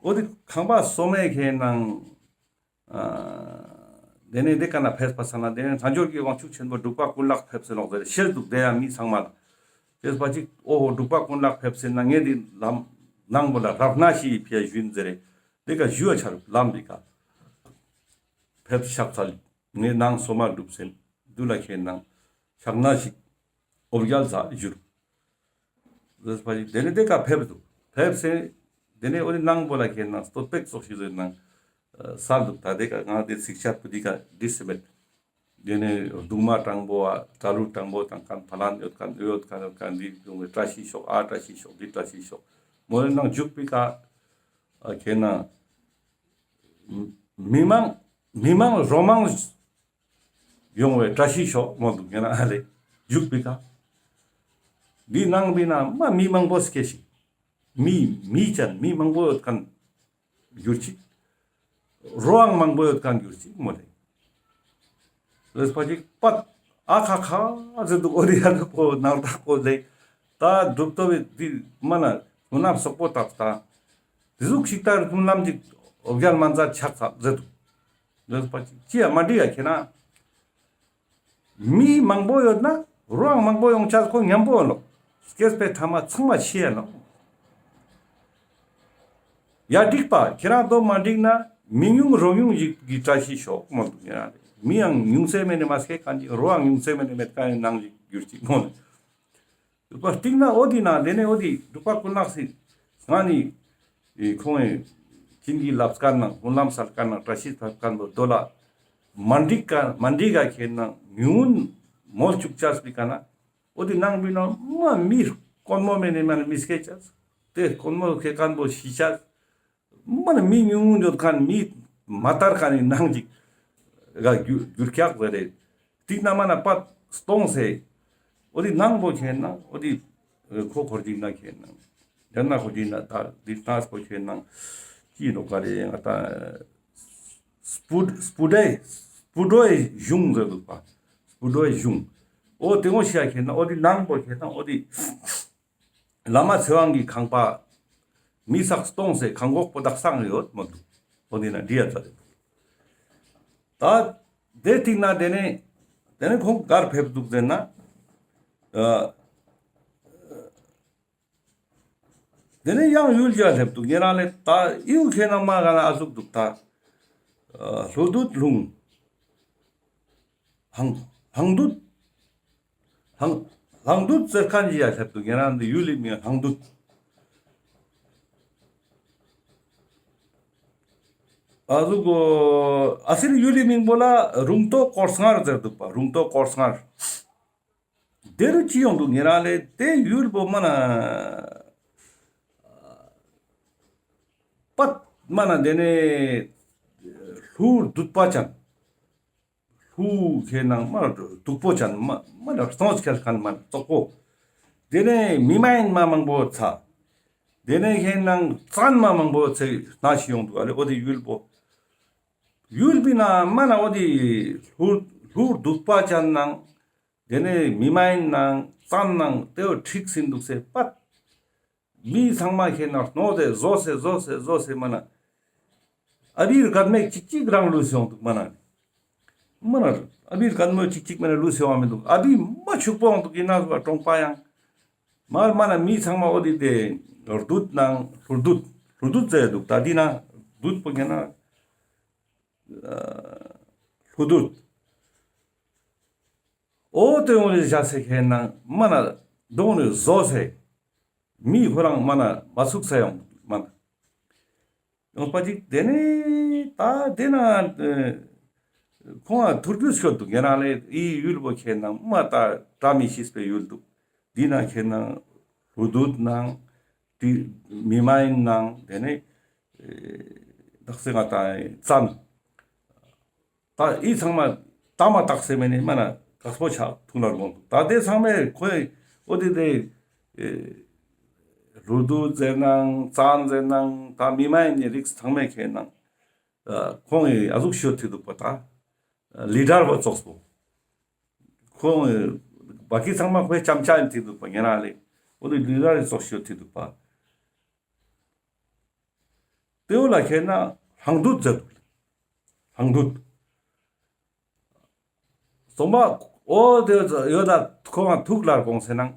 འོ་དེ་ཁང་པ་སོ་མའི་ཁྱེར་ན། དེ་ནས་དེ་ཀ་ན་ཕེབས་པ་ས་ན་དེ་ནས་རྣལ་འབྱོར་གྱི་དབང་ཕྱུག་ཆེན་པོ་འབྲུག་པ་ཀུན་ལེགས་ཕེབས་སེ་ནོག་ཟེར་ཤེས་དུག། དེ་ཡང་མི་ཚང་མ་ལ་ཤེས་པ་ཅིག། འོ་ཧོ་འབྲུག་པ་ཀུན་ལེགས་ཕེབས་སེ་ན་ངས་དེ་ལམ་ནང་པོ་ལ་རབ་གནས་ཤིག་ཕི་ཡ་ཞུན་ཟེར་རེ་དེ་ཀ་ཞུ་བ་ཆ་རུག། ལམ་དེ་ཀ་ཕེབས་ཤག་ཚལ་ངས་ནང་སོ་མ་སྒྲུབ་སེ་དུ་ལ་ཁྱེར་ན་ཕྱག་ན་ཞིག་འོ་རྒྱལ་ས་བཞུར། ཟེར་བ་ཞིག་དེ་ནས་དེ་ཀ་ཕེབས་དུག། ཕེབས་སེ་དེ་ནས་འོ་དེ་ནང་པོ་ལ་ཁྱེར་ན་སྟོད་པེག་ཙོགས་ཤིག་ཟེར་ན་ སལ་དུག། ད་དེ་ཀ་ང་དེ་ཚིག་ཤད་པོ་དེ་ཀ་དེ་སེ་མེད། དེ་ནས་རྡུང་མ་དྲང་པོ་ཨ་གྲ་ལུ་དྲང་པོ་དང་ཁན་ཕ་ལན་ཡོད་ཁན་ཡོད་ཁན་ཡོད་ཁན་དེ་རྡུང་བའི་བཀྲ་ཤིས་ཤོག་ཨ་བཀྲ་ཤིས་ཤོག་དེ་བཀྲ་ཤིས་ཤོག་མོ་ལེ་ནང་འཇུག་པའི་ཀ་ཨ་ཁེ་ན་མི་མང་མི་མང་རོ་མང་ཡོང་བའི་བཀྲ་ཤིས་ཤོག་མོ་དུག་ཡང་ན་ཨ་ལེ་འཇུག་པའི་ཀ་འདི་ནང་པའི་ན་མ་མི་མང་པོ་སྐྱེ་ཞིག་མི་མི་ཅན་མི་མང་པོ་ཡོད་ཁན་གྱུར་ཅིག་རོའང་མང་པོ་ཡོད་ཁན་གྱུར་ཅིག་མོ་ལེ། ལེས་པ་ཅིག་པད་ཨ་ཁ་ཁ་ཟེར་དུག། འོ་དེ་ཡ་དུག་གོ་ནང་ད་གོ་ལེ། ད་སྒྲུབ་ཐོབ་དེ་མ་ན་སྨོན་ལམ་སོག་པོ་བཏབ་ད། དེ་ཟུག་ཞིག་ད་སྨོན་ལམ་ཅིག་འོ་བརྒྱལ་མ་མཛད་ཆགས་ཚར་ཟེར་དུག། ལེས་པ་ཅིག་ཅི་ཡ་མ་འགྲིག་ཡ་ཁེ་ན། མི་མང་པོ་ཡོད་ན་རོའང་མང་པོ་ཡོང་ཆ་ཁོ་མཉམ་པོ་ཡོང་ནོག། སྐྱེས་པའི་ཐ་མ་ཚང་མ་ཤི་ཡ་ནོག། ཡ་འགྲིག་པ་ཁྱེ་རང་དོ་མ་འགྲིག་ན་མི་ཉུང་རོ་ཉུང་ཞིག་གི་བཀྲ་ཤིས་ཤོག་མོ་དུག་ཡང་ན་མིའང་ཉུང་ཚེ་མེ་ནེ་མ་སྐྱེ་ཁན་ཅིག་རོའང་ཉུང་ཚེ་མེ་ནེ་མེད་ཁན་ནང་ཞིག་གྱུར་ཅིག་མོ་ལེ། སྒྲུབ་པ་སྟིང་ན་འོ་དེ་ན་དེ་ནས་འོ་དེ་སྒྲུབ་པ་ཀུན་ལེགས་སི་ང་ནི་ཁོང་ངི་བྱིན་གྱིས་བརླབས་ཁན་ནང་སྨོན་ལམ་སལ་ཁན་ནང་བཀྲ་ཤིས་ཕབ་ཁན་བོ་དོ་ལ་མ་འགྲིག་ག་མ་འགྲིག་ག་ཁེ་ན་ཉུང་མོལ་ཅུག་ཅས་པའི་ཀ་ན་འོ་དེ་ནང་པའི་ན་མ་མི་དཀོན་མོ་མེ་ནེ་མ་ནེ་མི་སྐྱེ་ཅས་དེ་དཀོན་མོ་སྐྱེ་ཁན་བོ་ཤི་ཅས། མ་ན་མི་ཉུང་ཉུང་ཡོད་ཁན་མི་མ་དར་ཁན་ནི་ནང་ཅིག་ག་གྱུར་གྱུར་ཀྱག་ཟེར་རེ། ཏིག་ན་མ་ན་པད་སྟོང་སེ། འོ་དེ་ནང་པོ་ཁེ་ན་འོ་དེ་ཁོ་ཁོར་ཅིག་ན་ཁེ་ན། ཡང་ན་ཁོར་ཅིག་ན་ད་དེ་ནང་པོ་ཁེ་ན་ཅི་ནོག་ག་རེ་ང་ད་སྤུ་སྤུ་ཌའི་སྤུ་ཌོའི་གཞུང་ཟེར་དུག་པ། སྤུ་ཌོའི་གཞུང་། འོ་དེ་ངོ་ཤེས་ཡ་ཁེ་ན་འོ་དེ་ནང་པོ་ཁེ་ན་འོ་དེ། བླ་མ་ཚེ་དབང་གི་ཁང་པ་མི་སག་སྟོང་སེ་ཁང་གོག་པོ་དག་སང་ཡོད་མོ་དུག། འོ་དེ་ན་འདི་ཡ་ཙ་རེ། ད་དེ་ཏིག་ན་དེ་ནས་དེ་ནས་ཁོང་གར་ཕེབས་དུག་ཟེར་ན། ཨ་དེ་ནས་ཡང་ཡུལ་ཅིག་ལ་ཕེབས་དུག་ཉེ་རང་ལེ། ད་ཡུལ་ཁེ་ན་མ་ག་ན་ཨ་ཟུག་དུག་ད། ཨ་ལྷོ་དུད་ལུང་། ཧང་ཧང་དུད། ལྷང་ལྷང་དུད་ཟེར་ཁན་ཅིག་ཡ་ལྷེབ་དུག། ཉེ་རང་དེ་ཡུལ་ལི་མིང་ལྷང་དུད། ཨ་ཟུག་གོ་ཨ་སི་ལི་ཡུལ་ལི་མིང་པོ་ལ་རུང་ཏོ་སྐོར་སྔར་ཟེར་དུག་པ། རུང་ཏོ་སྐོར་སྔར། དེ་རུ་ཅི་ཡོང་དུག་ཉེ་རང་ལེ། དེ་ཡུལ་པོ་མ་ན་པད་མ་ན་དེ་ནས་ལྷུར་དུད་པ་ཅན། ལྷུ་ཁེ་ནང་མ་སྡུག་པོ་ཅན་མ་མ་ལ་སྟོང་སྐྱལ་ཁན་མ་ཙོག་པོ། དེ་ནས་མི་མ་ཡིན་མ་མང་པོ་ཚ། དེ་ནས་ཁེ་ནང་བཙན་མ་མང་པོ་ཚེ་ན་ཤི་ཡོང་དུག་ཨ་ལེ། འོ་དེ་ཡུལ་པོ། ཡུལ་པི་ན་མ་ན་འོ་དེ་ལྷུ་ལྷུ་སྡུག་པ་ཅན་ནང་། དེ་ནས་མི་མ་ཡིན་ནང་བཙན་ནང་དེ་བོ་ཁྲིག་སིན་དུག་སེ་པད། མི་ཚང་མ་ཁེ་ན་ནོ་དེ་ཟོ་སེ་ཟོ་སེ་ཟོ་སེ་མ་ན། ཨ་བི་རྒད་མོ་ཅིག་ཅིག་རང་ལུས་སོང་དུག་མ་ན། མ་ན་ཨ་བི་རྒད་མོ་ཅིག་ཅིག་མ་ན་ལུས་སོང་བ་མི་དུག། ཨ་བི་མ་ཕྱུག་པོ་འོང་དུག་ཡིན་ན་ཟོ་གྲོང་པ་ཡང་། མ་མ་ན་མི་ཚང་མ་འོ་དེ་དེ་རྡུད་ནང་ལྷུར་དུད་ལྷུར་དུད་ཟེར་དུག། ད་དེ་ན་དུད་པོ་ཁེ་ན་ལྷུར་དུད། འོ་དེ་འོང་ལེ་བཞག་སེ་ཁེ་ན་མ་ན་དོང་ནས་ཟོ་སེ། མི་ཁོ་རང་མ་ན་མ་ཚུགས་ས་ཡོང་མ་ན། ཡོང་པ་ཅིག་དེ་ནས་ད་དེ་ན་ཁོང་ང་ཐུར་བུས་ཤོད་དུག། ཉེ་རང་ལེ་ཨི་ཡུལ་པོ་ཁེ་ན་མ་ད་བཀྲ་མི་ཤིས་པའི་ཡུལ་དུག། དེ་ན་ཁེ་ན་ལྷུ་དུད་ནང་དེ་མི་མ་ཡིན་ནང་དེ་ནས་དག་སེ་ང་ད་བཙན། ད་ཨི་ཚང་མ་ད་མ་བཏགས་སེ་མེ་ནི་མ་ན་དཀགས་པོ་ཆགས་ཐུག་ན་རུང་། ད་དེ་ཚང་མས་ཁོས་འོ་དེ་དེ་ལྷུ་དུད་ཟེར་ནང་བཙན་ཟེར་ནང་ད་མི་མ་ཡིན་ནི་རིགས་ཚང་མས་ཁེ་ནང་ཁོང་ངི་ཨ་ཟུག་ཤོད་ཐུག་དུག་པ། ད་ལི་ཌར་བ་ཙོགས་པོ་ཁོང་ངི་བ་ཀི་ཚང་མ་ཁོའི་ཅམ་ཅ་ཡིན་ཐུག་དུག་པ། ཉེ་རང་ལེ་འོ་དེ་ལི་ཌར་ཙོགས་ཤོད་ཐུག་དུག་པ། དེ་བོ་ལ་ཁེ་ན་ལྷང་དུད་ཟེར་དུག། ལྷང་དུད། སོང་པ་འོ་དེ་ཡོད་ད་ཁོ་ང་ཐུག་ལར་གོང་སེ་ནང་།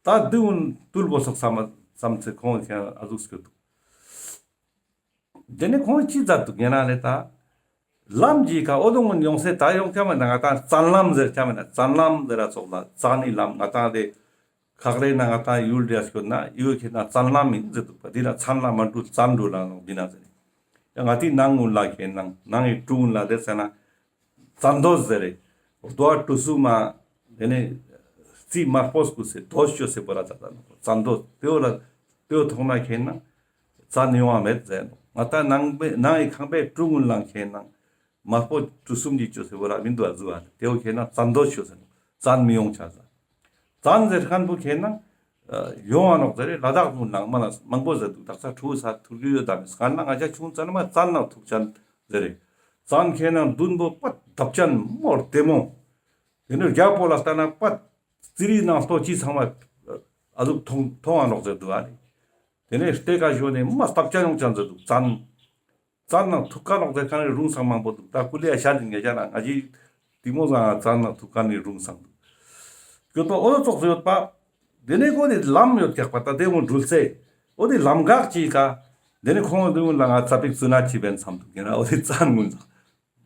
ད་དེ་འུན་ཏུལ་བོ་སོག་ས་མ་བསམ་ཚེ་ཁོང་ཁེ་ན་ཨ་ཟུག་སྐྱོད་དུག། དེ་ནས་ཁོང་ཅི་མཛད་དུག་ཉེ་རང་ལེ། ད་ལམ་གྱི་ཀ་འོ་དོ་ངུན་ཡོང་སེ་ད་ཡོང་ཁྱ་མེད་ན་ང་ཏང་བཙན་ལམ་ཟེར་ཁྱ་མེད་ན་བཙན་ལམ་ཟེར་ར་ཙོགས་ལ་བཙན་ནི་ལམ་ང་ཏང་དེ་ཁག་རེ་ན་ང་ཏང་ཡུལ་རེ་སྐྱོད་ན་ཡུལ་ཁེ་ན་བཙན་ལམ་ཡིན་ཟེར་དུག་པ། འདི་ན་བཙན་ལ་མ་འགྲུལ་བཙན་འགྲུལ་ལ་ནོག་འདི་ན་ཟེར། ཡང་ང་ཏི་ནང་ངུན་ལ་ཁེན་ན་ནང་ངི་གྲུ་ངུན་ལ་དེ་ཟེར་ན་བཙན་མདོས་ཟེར་རེ། རྡོ་གྲུ་གསུམ་མ་དེ་ནེ་རྩི་དམར་པོ་སྐུ་སེ་མདོས་ཅོས་སེ་བོར་ར་ཛད་ད་ནོག། བཙན་མདོས་དེ་བོ་ལ་དེ་བོ་ཐོང་ན་ཁེན་ན་བཙན་ཡོང་བ་མེད་ཟེར་ནོག། ང་ཏ་ནང་པའི་ནང་ངི་ཁང་པའི་གྲུ་ངུན་ལ་ཁེན་ན་དམར་པོ་གྲུ་གསུམ་གྱི་ཅོས་སེ་བོར་ར་མི་དུག་ཨ་ཟུག་ཨ་དེ་བོ་ཁེན་ན་བཙན་མདོས་ཅོས་སེ་ནོག། བཙན་མི་ཡོང་ཆ་ཟེར། བཙན་ཟེར་ཁན་བོ་ཁེན་ན་ཡོང་ང་ནོག་ཟེར་རེ། ལ་དྭགས་ངུན་ནང་མ་ན་མང་པོ་ཟེར་དུག། དག་ས་ཕྲུ་གུ་ས་ཐུར་གི་ཡོད་ད་མི་སྐད་ན་ང་ཅ་ཆུང་ཙ་ན་མ་བཙན་ནང་ཐུག་ཅན་ཟེར་རེ། བཙན་ཁེན་ན་དུན་པོ་པད་དབ་ཅན་མོ་རྡེ་མོ། དེ་ནེ་རྒྱ་པོ་ལ་ལྟ་ན་པད་རྩི་རི་ནང་ལྟོ་ཅི་ཚང་མ་ཨ་ཟུག་ཐོང་ཐོང་ང་ནོག་ཟེར་དུག་ཨ་ནི། དེ་ནེ་ལྟེ་ཀ་ཞོན་ནེ་མ་སྟབས་ཅན་ཡོང་ཅན་ཟེར་དུག་བཙན། བཙན་ནང་ཐུག་ཀ་ནོག་ཟེར་ཁན་ནི་རུང་སང་མང་པོ་དུག། ད་ཀུ་ལེ་ཡ་ཤ་ལིན་ངེ་ཅ་ན་ང་ཅི་ཏིག་མོ་ཟང་ང་བཙན་ནང་ཐུག་ཀ་ནི་རུང་སང་དུག། ཡོད་པ་འོ་ཙོགས་སུ་ཡོད་པ། དེ་ནེ་ཁོ་ནི་ལམ་ཡོད་ཀྱག་པ་ད་དེ་མོ་འགྲུལ་སེ། འོ་དེ་ལམ་འགག་ཅིག་ག། དེ་ནེ་ཁོང་དེ་མོ་ལ་ང་ཙ་པིག་ཙུ་ན་ཅི་བེན་སམ་དུག་ཡིན་ན་འོ་དེ་བཙན་ངུན་ཟང་།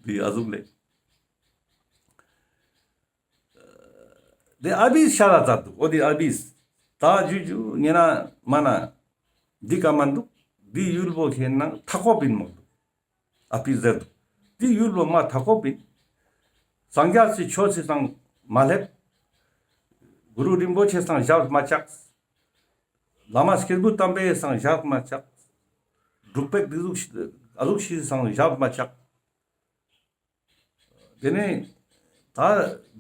དེ་ཨ་ཟུག་ལེ། དེ་ཨ་བིས་ཤ་ལ་ཛད་དུག། འོ་དེ་ཨ་བིས། ད་ཇུ་ཇུ་ཉེ་ན་མ་ན། འདི་ཀ་མན་དུག། འདི་ཡུལ་བོ་ཁེན་ན་ཐ་ཀོ་པིན་མོ་དུག། ཨ་བིས་ཟེར་དུག། འདི་ཡུལ་བོ་མ་ཐ་ཀོ་པིན། སངས་རྒྱས་སི་ཆོས་སི་སང་མ་ལེབ། གུ་རུ་རིན་པོ་ཆེ་སང་ཞབས་མ་ཆག། བླ་མ་སྐྱེས་བུ་དམ་པའི་སང་ཞབས་མ་ཆག། འབྲུག་པའི་དེ་ཟུག་ཨ་ཟུག་ཤི་སང་ཞབས་མ་ཆག། དེ་ནེ་ད་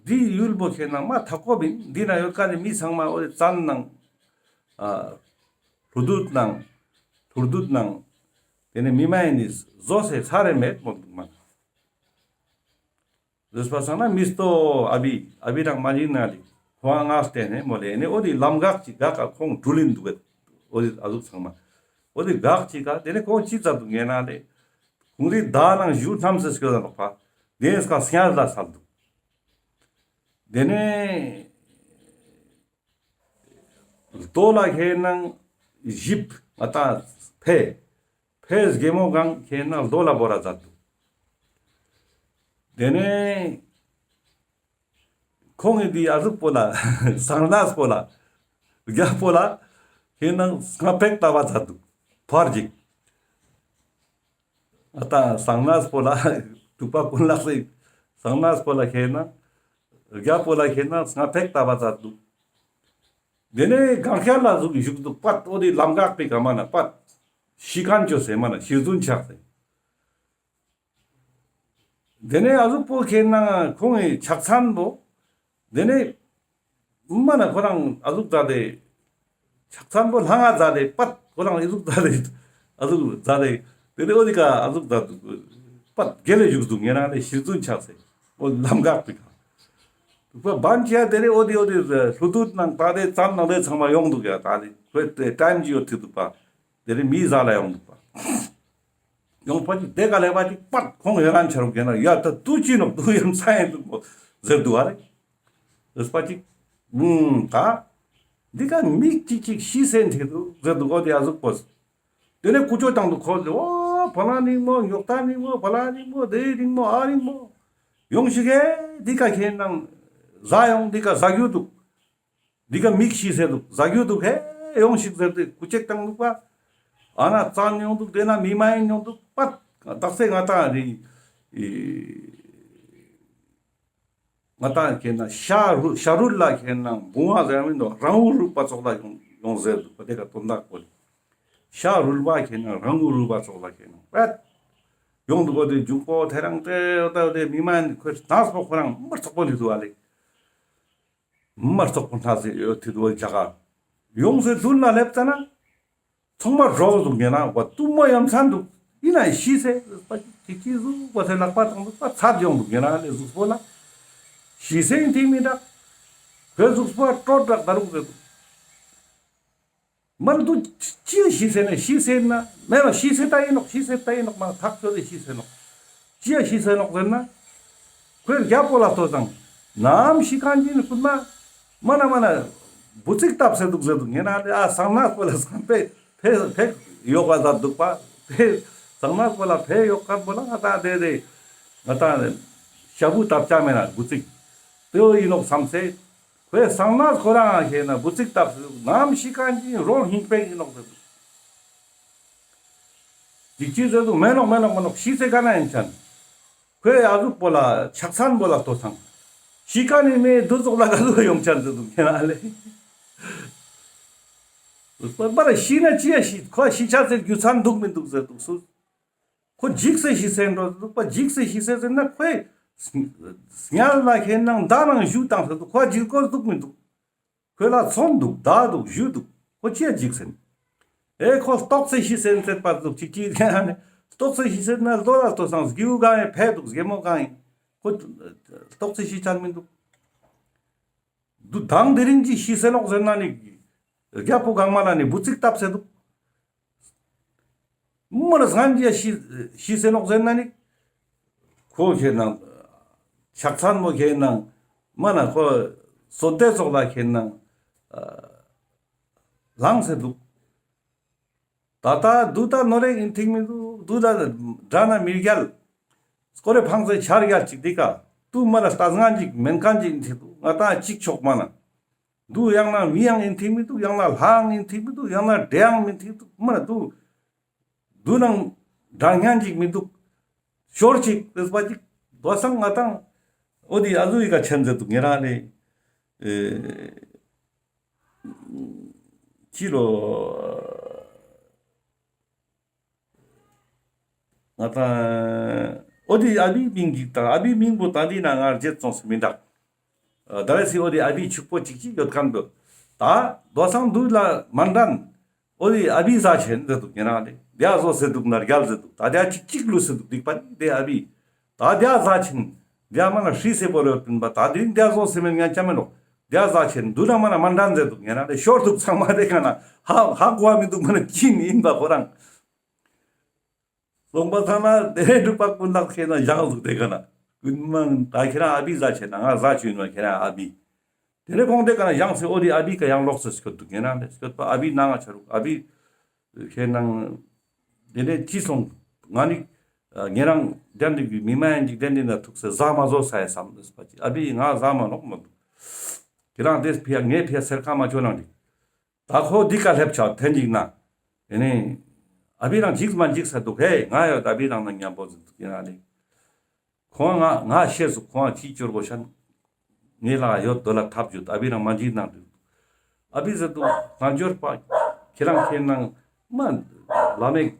འདི་ཡུལ་བོ་ཁེན་ན་མ་ཐ་ཀོ་པིན། འདི་ན་ཡོད་ཀ་ནི་མི་ཚང་མ་འོ་དེ་བཙན་ནང་ཨ་ལྷུ་དུད་ནང་ལྷུར་དུད་ནང་དེ་ནེ་མི་མ་ཡིན་ནི་ཟོས་སེ་ཚར་རེ་མེད་མོ་དུག་མ། ཟོས་པ་སང་ན་མི་སྟོ་ཨ་བི་ཨ་བི་རང་མ་ཡིན་ན་ལེ། ཁོང་ང་བསྟན་ནེ་མོ་ལེ་ནེ་འོ་དེ་ལམ་འགག་ཅིག་ག་ཁོང་འགྲུལ་ལིན་དུག་གེ། འོ་དེ་ཨ་ཟུག་ཚང་མ་འོ་དེ་འགག་ཅིག་ག་དེ་ནེ་ཁོང་ཅི་ཙ་དུག་ངེ་ན་ལེ། ཁོང་རི་ད་ནང་ཞུ་ཐམས་སེ་སྐྱོད་ད་ནོག་པ། དེ་ནེ་སྐ་སྙལ་ལ་སལ་དུག། དེ་ནེ་རྡོ་ལ་ཁེན་ན་ཞིབ་ང་ཏ་ཕེ། ཕེ་སྒེ་མོ་གང་ཁེན་ན་རྡོ་ལ་བོར་ར་ཛད་དུག། དེ་ནེ་ཁོང་ངི་འདི་ཨ་ཟུག་པོ་ལ་སང་ནས་པོ་ལ་རྒྱ་པོ་ལ་ཁེན་ན་སྔ་ཕེག་ལྟ་བ་ཛད་དུག། ཕར་ཅིག། ཨ་ད་སང་ནས་པོ་ལ་དུག་པ་ཀུན་ལགས་སེ་སང་ནས་པོ་ལ་ཁེན་ན་རྒྱ་པོ་ལ་ཁེན་ན་སྔ་ཕེག་ལྟ་བ་ཛད་དུག། དེ་ནེ་གང་ཁྱེར་ལ་ཟུག་ཞུགས་དུག་པད། འོ་དེ་ལམ་འགག་པའི་ཀ་མ་ན་པད་ཤི་ཁན་ཅོས་སེ་མ་ན་ཤི་རྫུན་ཆགས་སེ། དེ་ནེ་ཨ་ཟུག་པོ་ཁེན་ན་ཁོང་ངི་ཕྱག་མཚན་པོ། དེ་ནེ་མ་ན་ཁོ་རང་ཨ་ཟུག་ཛད་དེ། ཕྱག་མཚན་པོ་ལྷང་ང་ཛད་དེ་པད་ཁོ་རང་ཨི་ཟུག་ཛད་དེ། ཨ་ཟུག་ཛད་དེ། དེ་ནེ་འོ་དེ་ཀ་ཨ་ཟུག་ཛད་དུག། པད་གེ་ལེ་ཞུགས་དུག་ངེ་ན་ལེ་ཤི་རྫུན་ཆགས་སེ། འོ་ལམ་འགག་པའི་ཀ། དུག་པ་བན་ཅི་ཡ་དེ་རེ་འོ་དེ་འོ་དེ་ལྷུ་དུད་ནང་ད་དེ་བཙན་ནང་དེ་ཚང་མ་ཡོང་དུག་ཡ་ད་དེ་ཁོའི་ཊའིམ་ཅིག་ཡོད་དེ་དུག་པ། དེ་རེ་མི་ཟ་ལ་ཡོང་དུག་པ། ཡོང་པ་ཅིག་དེ་ཀ་ལེ་བ་ཅིག་པད་ཁོང་ཡོད་རན་ཆ་རུག་ཡ་ན་ཡ་ད་དུ་ཅི་ནོག་དུ་ཡོད་ས་ཡིན་དུག་མོ་ཟེར་དུག་ཨ་རེ། ཟེར་པ་ཅིག་ཨུམ་ད་འདི་ཀ་མི་ཅིག་ཅིག་ཤི་སེ་འདི་དུག་ཟེར་དུག་འོ་དེ་ཨ་ཟུག་པོ། དེ་ནེ་ཀུ་ཅོ་ཏང་དུག་ཁོ་ལེ་འོ་ཕ་ལ་ནི་མོ་ཉོག་ཏ་ནི་མོ་ཕ་ལ་ནི་མོ་དེ་རིང་མོ་ཨ་རིང་མོ་ཡོང་ཤིག་གེ་འདི་ཀ་ཁེན་ན་ཟ་ཡོང་འདི་ཀ་ཟ་རྒྱུ་དུག། འདི་ཀ་མིག་ཤི་སེ་དུག་ཟ་རྒྱུ་དུག་ཧེ་ཡོང་ཤིག་ཟེར་ཏེ་ཀུ་ཅེག་ཏང་དུག་པ། ཨ་ན་བཙན་ཡོང་དུག་དེ་ན་མི་མ་ཡིན་ཡོང་དུག་པ། དག་ས་ང་ཏང་རི་ང་ཏང་ཁེན་ན་ཤ་རུལ་ཤ་རུལ་ལ་ཁེན་ན་བུང་བ་ཟེར་མི་འདུག་རང་འུ་རུལ་པ་ཙོགས་ལ་ཡོང་ཡོང་ཟེར་དུག་པ་དེ་ཀ་དོན་དག་པོ་ལེ། ཤ་རུལ་པ་ཁེན་ན་རང་འུ་རུལ་པ་ཙོགས་ལ་ཁེན་ན་པད་ཡོང་དུག་པ་དེ་འཇུག་པོ་དེ་རང་དེ་འོ་ད་དེ་མི་མ་ཡིན་ཁོས་ནག་པོ་ཁོ་རང་མར་ཙོག་པོ་ལི་དུག་པ་ལེ། མར་ཙོག་པོ་ཐ་སེ་ཡོད་དེ་དུ་བ་ཅག་ག་ཡོངས་སེ་དུན་ལ་སླེབས་ཙ་ན་ཚང་མ་རོགས་དུག་ངེ་ན་བ་ཏུ་མོ་ཡ་མཚན་དུག་ཡིན་ན་ཤི་སེ་པ་ཅིག་ཅིག་ཟུག་པ་སེ་ལག་པ་བཏང་དུག་པ་ཚད་ཡོང་དུག་ངེ་ན་ལེ་གཟུགས་པོ་ལ་ཤི་སེ་ཡིན་ཐིག་མི་འདྲ་ཁོའི་གཟུགས་པོ་ལ་ཀྲོད་རག་ད་རུག་ཟེར་དུག་མ་ལ་དུ་ཅི་ཡ་ཤི་སེ་ནེ་ཤི་སེ་ན་མེ་ལ་ཤི་སེ་ད་ཡིན་ནོག་ཤི་སེ་ད་ཡིན་ནོག་མ་ཐག་ཆོད་དེ་ཤི་སེ་ནོག་ཅི་ཡ་ཤི་སེ་ནོག་ཟེར་ན་ཁོའི་རྒྱ་པོ་ལ་ལྟོས་དང་ནམ་ཤི་ཁན་ཅིག་ནི་ཀུན་མ་མ་ན་མ་ན་བུ་ཚིག་བཏབ་སེ་དུག་ཟེར་དུག་ངེ་ན་ལེ་ཨ་སང་ནག་པོ་ལ་སང་ཕེ་ཕེ་ཕེ་ཡོག་ག་ཟ་དུག་པ་ཕེ་སང་ནག་པོ་ལ་ཕེ་ཡོག་ཁན་པོ་ལ་ང་ཏང་དེ་དེ་ང་ཏང་ཤ་བུ་བཏབ་ཆ་མེ་ན་བུ་ཚིག་དེ་ཡིན་ནོག་བསམ་སེ། ཁོའི་སང་ནག་ཁོ་རང་ཁེ་ན་བུ་ཚིག་བཏབ་སེ་ནམ་ཤི་ཁན་ཅིག་རོ་ཧིང་པེག་ཡིན་ནོག་ཟེར་དུག་ཅིག་ཅིག་ཟེར་དུག། མེ་ནོག་མེ་ནོག་མེ་ནོག། ཤི་སེ་ག་ན་ཡིན་ཅན། ཁོའི་ཨ་ཟུག་པོ་ལ་ཕྱག་མཚན་པོ་ལ་ལྟོས་སང་། ཤི་ཀ་ནི་མེ་དུ་ཙོགས་ལ་ག་ཟུག་ཡོང་ཅན་ཟེར་དུག་ཁྱེད་རང་ལེ། པར་པར་ཤི་ན་ཅི་ཡ་ཤི། ཁོ་ཤི་ཆ་ཟེར་རྒྱུ་མཚན་དུག་མི་དུག་ཟེར་དུག་སུ། ཁོ་འཇིགས་སེ་ཤི་སེ་འགྲོ་དུག་པ། འཇིགས་སེ་ཤི་སེ་ཟེར་ན་ཁོའི་སྙལ་ལ་ཁེན་ནང་མདའ་ནང་གཞུ་བཏང་སེ་དུག། ཁོ་འཇིགས་དགོས་དུག་མི་དུག། ཁོ་ལ་མཚོན་དུག། མདའ་དུག། གཞུ་དུག། ཁོ་ཅི་ཡ་འཇིགས་སེ་ན། ཨེ་ཁོ་ལྟོགས་སེ་ཤི་སེ་ན་ཟེར་པ་དུག་ཅིག་ཅིག་ཡ་ནི། ལྟོགས་སེ་ཤི་སེ་ན་ལོ་ལ་ལྟོས་སང་སྒྱེའུ་གང་ཡིན་ཕེ་དུག་སྒྱེ་མོ་གང་ཡིན། ཁོ་ལྟོགས་སེ་ཤི་ཅན་མི་དུག། དུ་དང་དེ་རིང་ཅིག་ཤི་སེ་ནོག་ཟེར་ན་ནི། རྒྱལ་པོ་གང་མ་ལ་ནི་འབུ་ཙིག་བཏབ་སེ་དུག། མོ་ལ་སང་ཅིག་ཤི་ཤི་སེ་ནོག་ཟེར་ན་ནི། ཁོ་ཁེན་ནང་ཕྱག་མཚན་མོ་ཁེན་ནང་མ་ན་ཁོ་སོ་ཏེ་ཙོགས་ལ་ཁེན་ནང་ལངས་སེ་དུག། ད་ད་དུ་ད་ནོར་རེ་ཡིན་ཐིག་མི་དུག། དུ་ད་དགྲ་ན་མི་རྒྱལ། སྐོར་རེ་ཕངས་སེ་ཆར་རྒྱལ་ཅིག་འདི་ཀ། དུ་མ་ལ་ལྟ་ང་ཅིག་མེན་ཁན་ཅིག་ཡིན་ཐིག་དུག། ང་ད་ཅིག་ཆོག་མ་ན། དུ་ཡང་ན་མི་ཡང་ཡིན་ཐིག་མི་དུག། ཡང་ན་ལྷ་ཡང་ཡིན་ཐིག་མི་དུག། ཡང་ན་འདྲེ་ཡང་མིན་ཐིག་དུག། མ་ན་དུ་དུ་ནང་དགྲ་ཉན་ཅིག་མི་དུག། ཤོར་ཅིག་ཟེར་པ་ཅིག་དོ་སང་ང་དང་། འོ་དི་ཨ་ཟུག་ཡི་ཀ་ཆེན་ཟེར་དུག་ཉེ་རང་ལེ། ཨེ། ཅི་ལོ། ང་དང་། འོ་དི་ཨ་བི་མིང་གི་དང་ཨ་བི་མིང་པོ་དང་དི་ན་ང་རྗེད་སོང་སེ་མི་འདུག། ཨ་ད་རེ་སི་འོ་དི་ཨ་བི་ཕྱུག་པོ་ཅིག་ཅིག་ཡོད་ཁན་པོ། ད་དོ་སང་དུ་ལ་མན་དན། འོ་དི་ཨ་བི་ཟ་ཆེན་ཟེར་དུག་ཉེ་རང་ལེ། དེ་ཨ་ཟོ་སེ་དུག་ན་རྒྱལ་ཟེར་དུག། ད་དེ་ཨ་ཅིག་ཅིག་ལུས་སེ་དུག་སྡིག་པ་ནི་དེ་ཨ་བི། ད་དེ་ཨ་ཟ་ཆེན། དེ་མ་ན་ཧྲི་སེ་བོ་རེ་ཡོད་པིན་པ། ད་དེ་དེ་ཨ་ཟོ་སེ་མེན་ཉན་ཆ་མེན་ནོག། དེ་ཨ་ཟ་ཆེན་དུ་ན་མ་ན་མན་དན་ཟེར་དུག་ཉེ་རང་ལེ། ཤོར་དུག་ཚང་མ་དེ་ག་ན་ཧ་ཧ་གོ་བ་མི་དུག་མ་ན་ཅི་ཡིན་པ་ཁོ་རང་། སོང་པ་ཚང་ན་དེ་ནས་འབྲུག་པ་ཀུན་ལེགས་ཁེན་ན་བཞེངས་ཟུག་དེ་ག་ན། ཀུན་མང་ད་ཁྱེད་རང་ཨ་བི་ཟ་ཆེན་ན་ང་ཟ་ཆུན་ན་ཁྱེད་རང་ཨ་བི། དེ་ནས་ཁོང་དེ་ག་ན་བཞེངས་སེ་འོ་དི་ཨ་བི་ཀ་ཡང་ལོག་སེ་སྐྱོད་དུག་ཉེ་རང་ལེ། སྐྱོད་པ་ཨ་བི་ནང་ང་ཆ་རུག་ཨ་བི། ཁེན་ན་དེ་ནས་ཅི་སོང་ང་ནི་ཉེ་རང་དེ་འདི་གི་མི་མ་ཡིན་ཅིག་དེ་འདི་ན་ཐུག་སེ་ཟ་མ་ཟོས་ས་ཡ་བསམ་ཟེར་པ་ཅིག་ཨ་བི་ང་ཟ་མ་ནོག་མ་དུག། ཁྱེད་རང་དེ་ཕི་ཡ་ངའི་ཕི་ཡ་སེར་ཁ་མ་ཆོ་ནང་འདི། ད་ཁོ་འདི་ཀ་སླེབས་ཆ་ཐེན་ཅིག་ན། དེ་ནས་ཨ་བི་རང་འཇིགས་མ་འཇིགས་ས་དུག་ཧེ། ང་ཡོད་ཨ་བི་རང་ན་མཉམ་པོ་ཟེར་དུག་ཡིན་ན་ལེ། ཁོང་ང་ང་ཤེས་སུ་ཁོང་ཅི་སྐྱོར་གོ་ཤན། ངའི་ལ་ཡོད་དོ་ལ་ཐབས་ཡོད། ཨ་བི་རང་མ་འཇིགས་ན་དུག། ཨ་བི་ཟེར་དུག་ང་འབྱོར་པ། ཁྱེད་རང་ཁེན་ན་མ་བླ་མེད་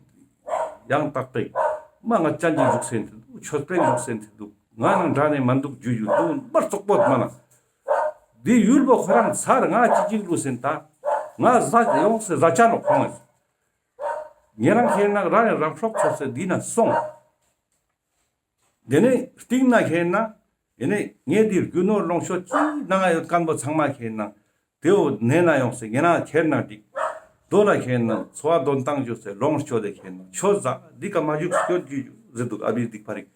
ཡང་དག་པའི་མ་ང་ཅན་གྱི་བཞུགས་སེན་དེ་དུག། ཆོས་པའི་བཞུགས་སེན་དེ་དུག། ང་ནང་འདྲ་ནས་མ་འདུག་རྒྱུ་ཡུལ་དུ་མར་བཙོག་པོ་མ་ན། དེ་ཡུལ་པོ་ཁོ་རང་ཚར་ང་ཅི་ཅིག་ལུས་སེན་ད། ང་ཟ་ཡོང་སེ་ཟ་ཆ་ནོག་ཁོང་ངས། ཉེ་རང་ཁེན་ན་རང་ཡང་རང་སྲོག་ཚོགས་སེ་འདི་ན་སོང་། དེ་ནས་སྟིང་ན་ཁེན་ན། དེ་ནས་ངས་འདི་རྒྱུ་ནོར་ལོངས་སྤྱོད་ཅི་ནང་ང་ཡོད་ཁན་པོ་ཚང་མ་ཁེན་ན། དེའོ་ནེ་ན་ཡོང་སེ་ཉེ་རང་ཁེན་ན་འགྲིག། དོ་ལ་ཁེན་ན་འཚོ་བ་དོན་ཏང་ཞུ་སེ་ལོངས་སྤྱོད་དེ་ཁེན་ན་ཆོས་ཟ་འདི་ཀ་མ་བཞུགས་སྐྱོད་རྒྱུ་ཟེར་དུག་ཨ་བི་སྡིག་པ་རིག།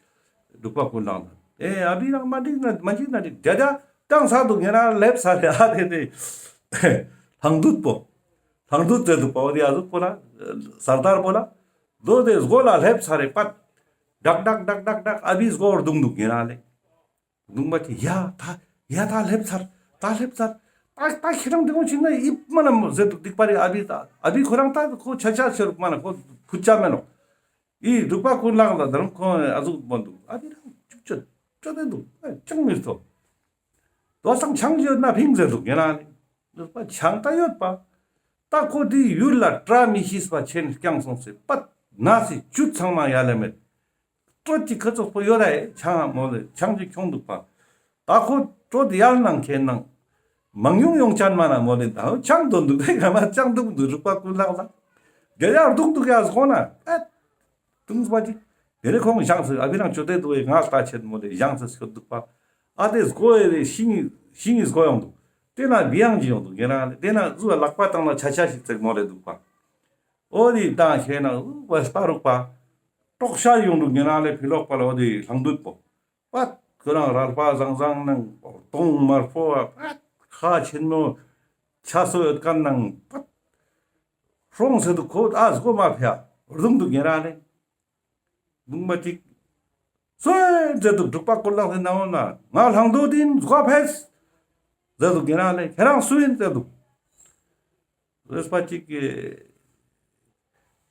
འབྲུག་པ་ཀུན་ལེགས་ལ། ཨེ་ཨ་བི་རང་མ་འགྲིག་ན་མ་འགྲིག་ན་འགྲིག་རྒྱ་རྒྱ་ཏང་ས་དུག་ཉེ་རང་ལེབ་ས་རེ་ཨ་དེ་དེ། ལྷང་དུད་པོ། ལྷང་དུད་ཟེར་དུག་པ་འོ་དེ་ཨ་ཟུག་པོ་ལ། སར་དར་པོ་ལ། དོ་དེ་སྒོ་ལ་ལེབ་ས་རེ་པད། ཌག་ཌག་ཌག་ཌག་ཌག་ཨ་བི་སྒོ་རྡུང་དུག་ཉེ་རང་ལེ། རྡུང་པ་དེ་ཡ་ད་ཡ་ད་ལེབ་ཚར། ད་ལེབ་ཚར། ད་ད་ཁྱེད་རང་དེ་ངོ་ཅིག་ན་ཨིབ་མ་ན་མོ་ཟེར་དུག་སྡིག་པ་རེ་ཨ་བི་ད་ཨ་བི་ཁོ་རང་ད་ཁོ་ཆ་ཆ་ཤོར་མ་ན་ཁོ་ཕུད་ཆ་མེ་ནོག། ཨི་འབྲུག་པ་ཀུན་ལེགས་ལ་དར་ཁོང་ཨ་ཟུག་མོ་དུག། ཨ་བི་རང་ཅུག་ཅོད་ཅོད་དེ་དུག། ཨ་ཅང་མི་ཐོབ། དོ་སང་ཆང་ཡོད་ན་ཕིང་ཟེར་དུག་ཉེ་རང་ལེ། འབྲུག་པ་ཆང་ད་ཡོད་པ། ད་ཁོ་དེ་ཡུལ་ལ་བཀྲ་མི་ཤིས་པ་ཆེན་རྐྱང་སོང་སེ་པད་ན་སི་ཅུད་ཚང་མ་ཡ་ལེ་མེད། སྤྲོད་ཅིག་ཁ་ཚོགས་པོ་ཡོད་རེ་ཆང་མོ་ལེ་ཆང་ཅིག་ཁྱོང་དུག་པ། ད་ཁོ་སྤྲོད་ཡར་ནང་ཁེན་ནང་། མང་ཉུང་ཡོང་ཅན་མ་ན་མོ་ལེ་ད་ཆང་དོན་དུག་དེ་ག་མ་ཆང་དུག་དུག་འབྲུག་པ་ཀུན་ལེགས་ལ། རྒྱ་ཡར་དུག་དུག་ཡ་སྒོ་ན་ཨེ། དུང་པ་ཅིག། དེ་ནས་ཁོང་བཞེངས་སེ་ཨ་བི་རང་ཅོ་དེ་དུག་ཨེ་ང་ལྟ་ཆེན་མོ་ལེ་བཞེངས་སེ་སྐྱོད་དུག་པ། ཨ་དེ་སྒོ་ཨེ་རེ་ཤིང་ངི་ཤིང་ངི་སྒོ་ཡོང་དུག། དེ་ན་བི་ཡང་ཅིག་ཡོང་དུག་ཉེ་རང་ལེ། དེ་ན་ཟུ་ལག་པ་བཏང་ན་ཆ་ཆ་ཞིག་ཙེག་མོ་ལེ་དུག་པ། འོ་དེ་བཏང་ཤེས་ན་ཨུ་བ་ལྟ་རུག་པ། ཀྲོག་ཤ་ཡོང་དུག་ཉེ་རང་ལེ་ཕི་ལོག་པ་ལ་འོ་དེ་ལྷང་དུད་པོ། པད་ཁོ་རང་རལ་པ་བཟང་བཟང་ནང་གདོང་དམར་པོ་བ་པད་ཁ་ཆེན་མོ་ཆ་སོ་ཡོད་ཁན་ནང་པད་ཧྲོང་སེ་དུག་ཁོ་ཨ་སྒོ་མ་ཕྱ་རྡུང་དུག་ཉེ་རང་ལེ། རྡུང་པ་ཅིག། སུ་ཟེར་དུག་འབྲུག་པ་ཀུན་ལེགས་སི་ནང་ན་ང་ལྷང་དུད་ཨིན་སྒོ་ཕེས་ཟེར་དུག་ཉེ་རང་ལེ་ཁྱེད་རང་སུ་ཨིན་ཟེར་དུག། རེས་པ་ཅིག་གི།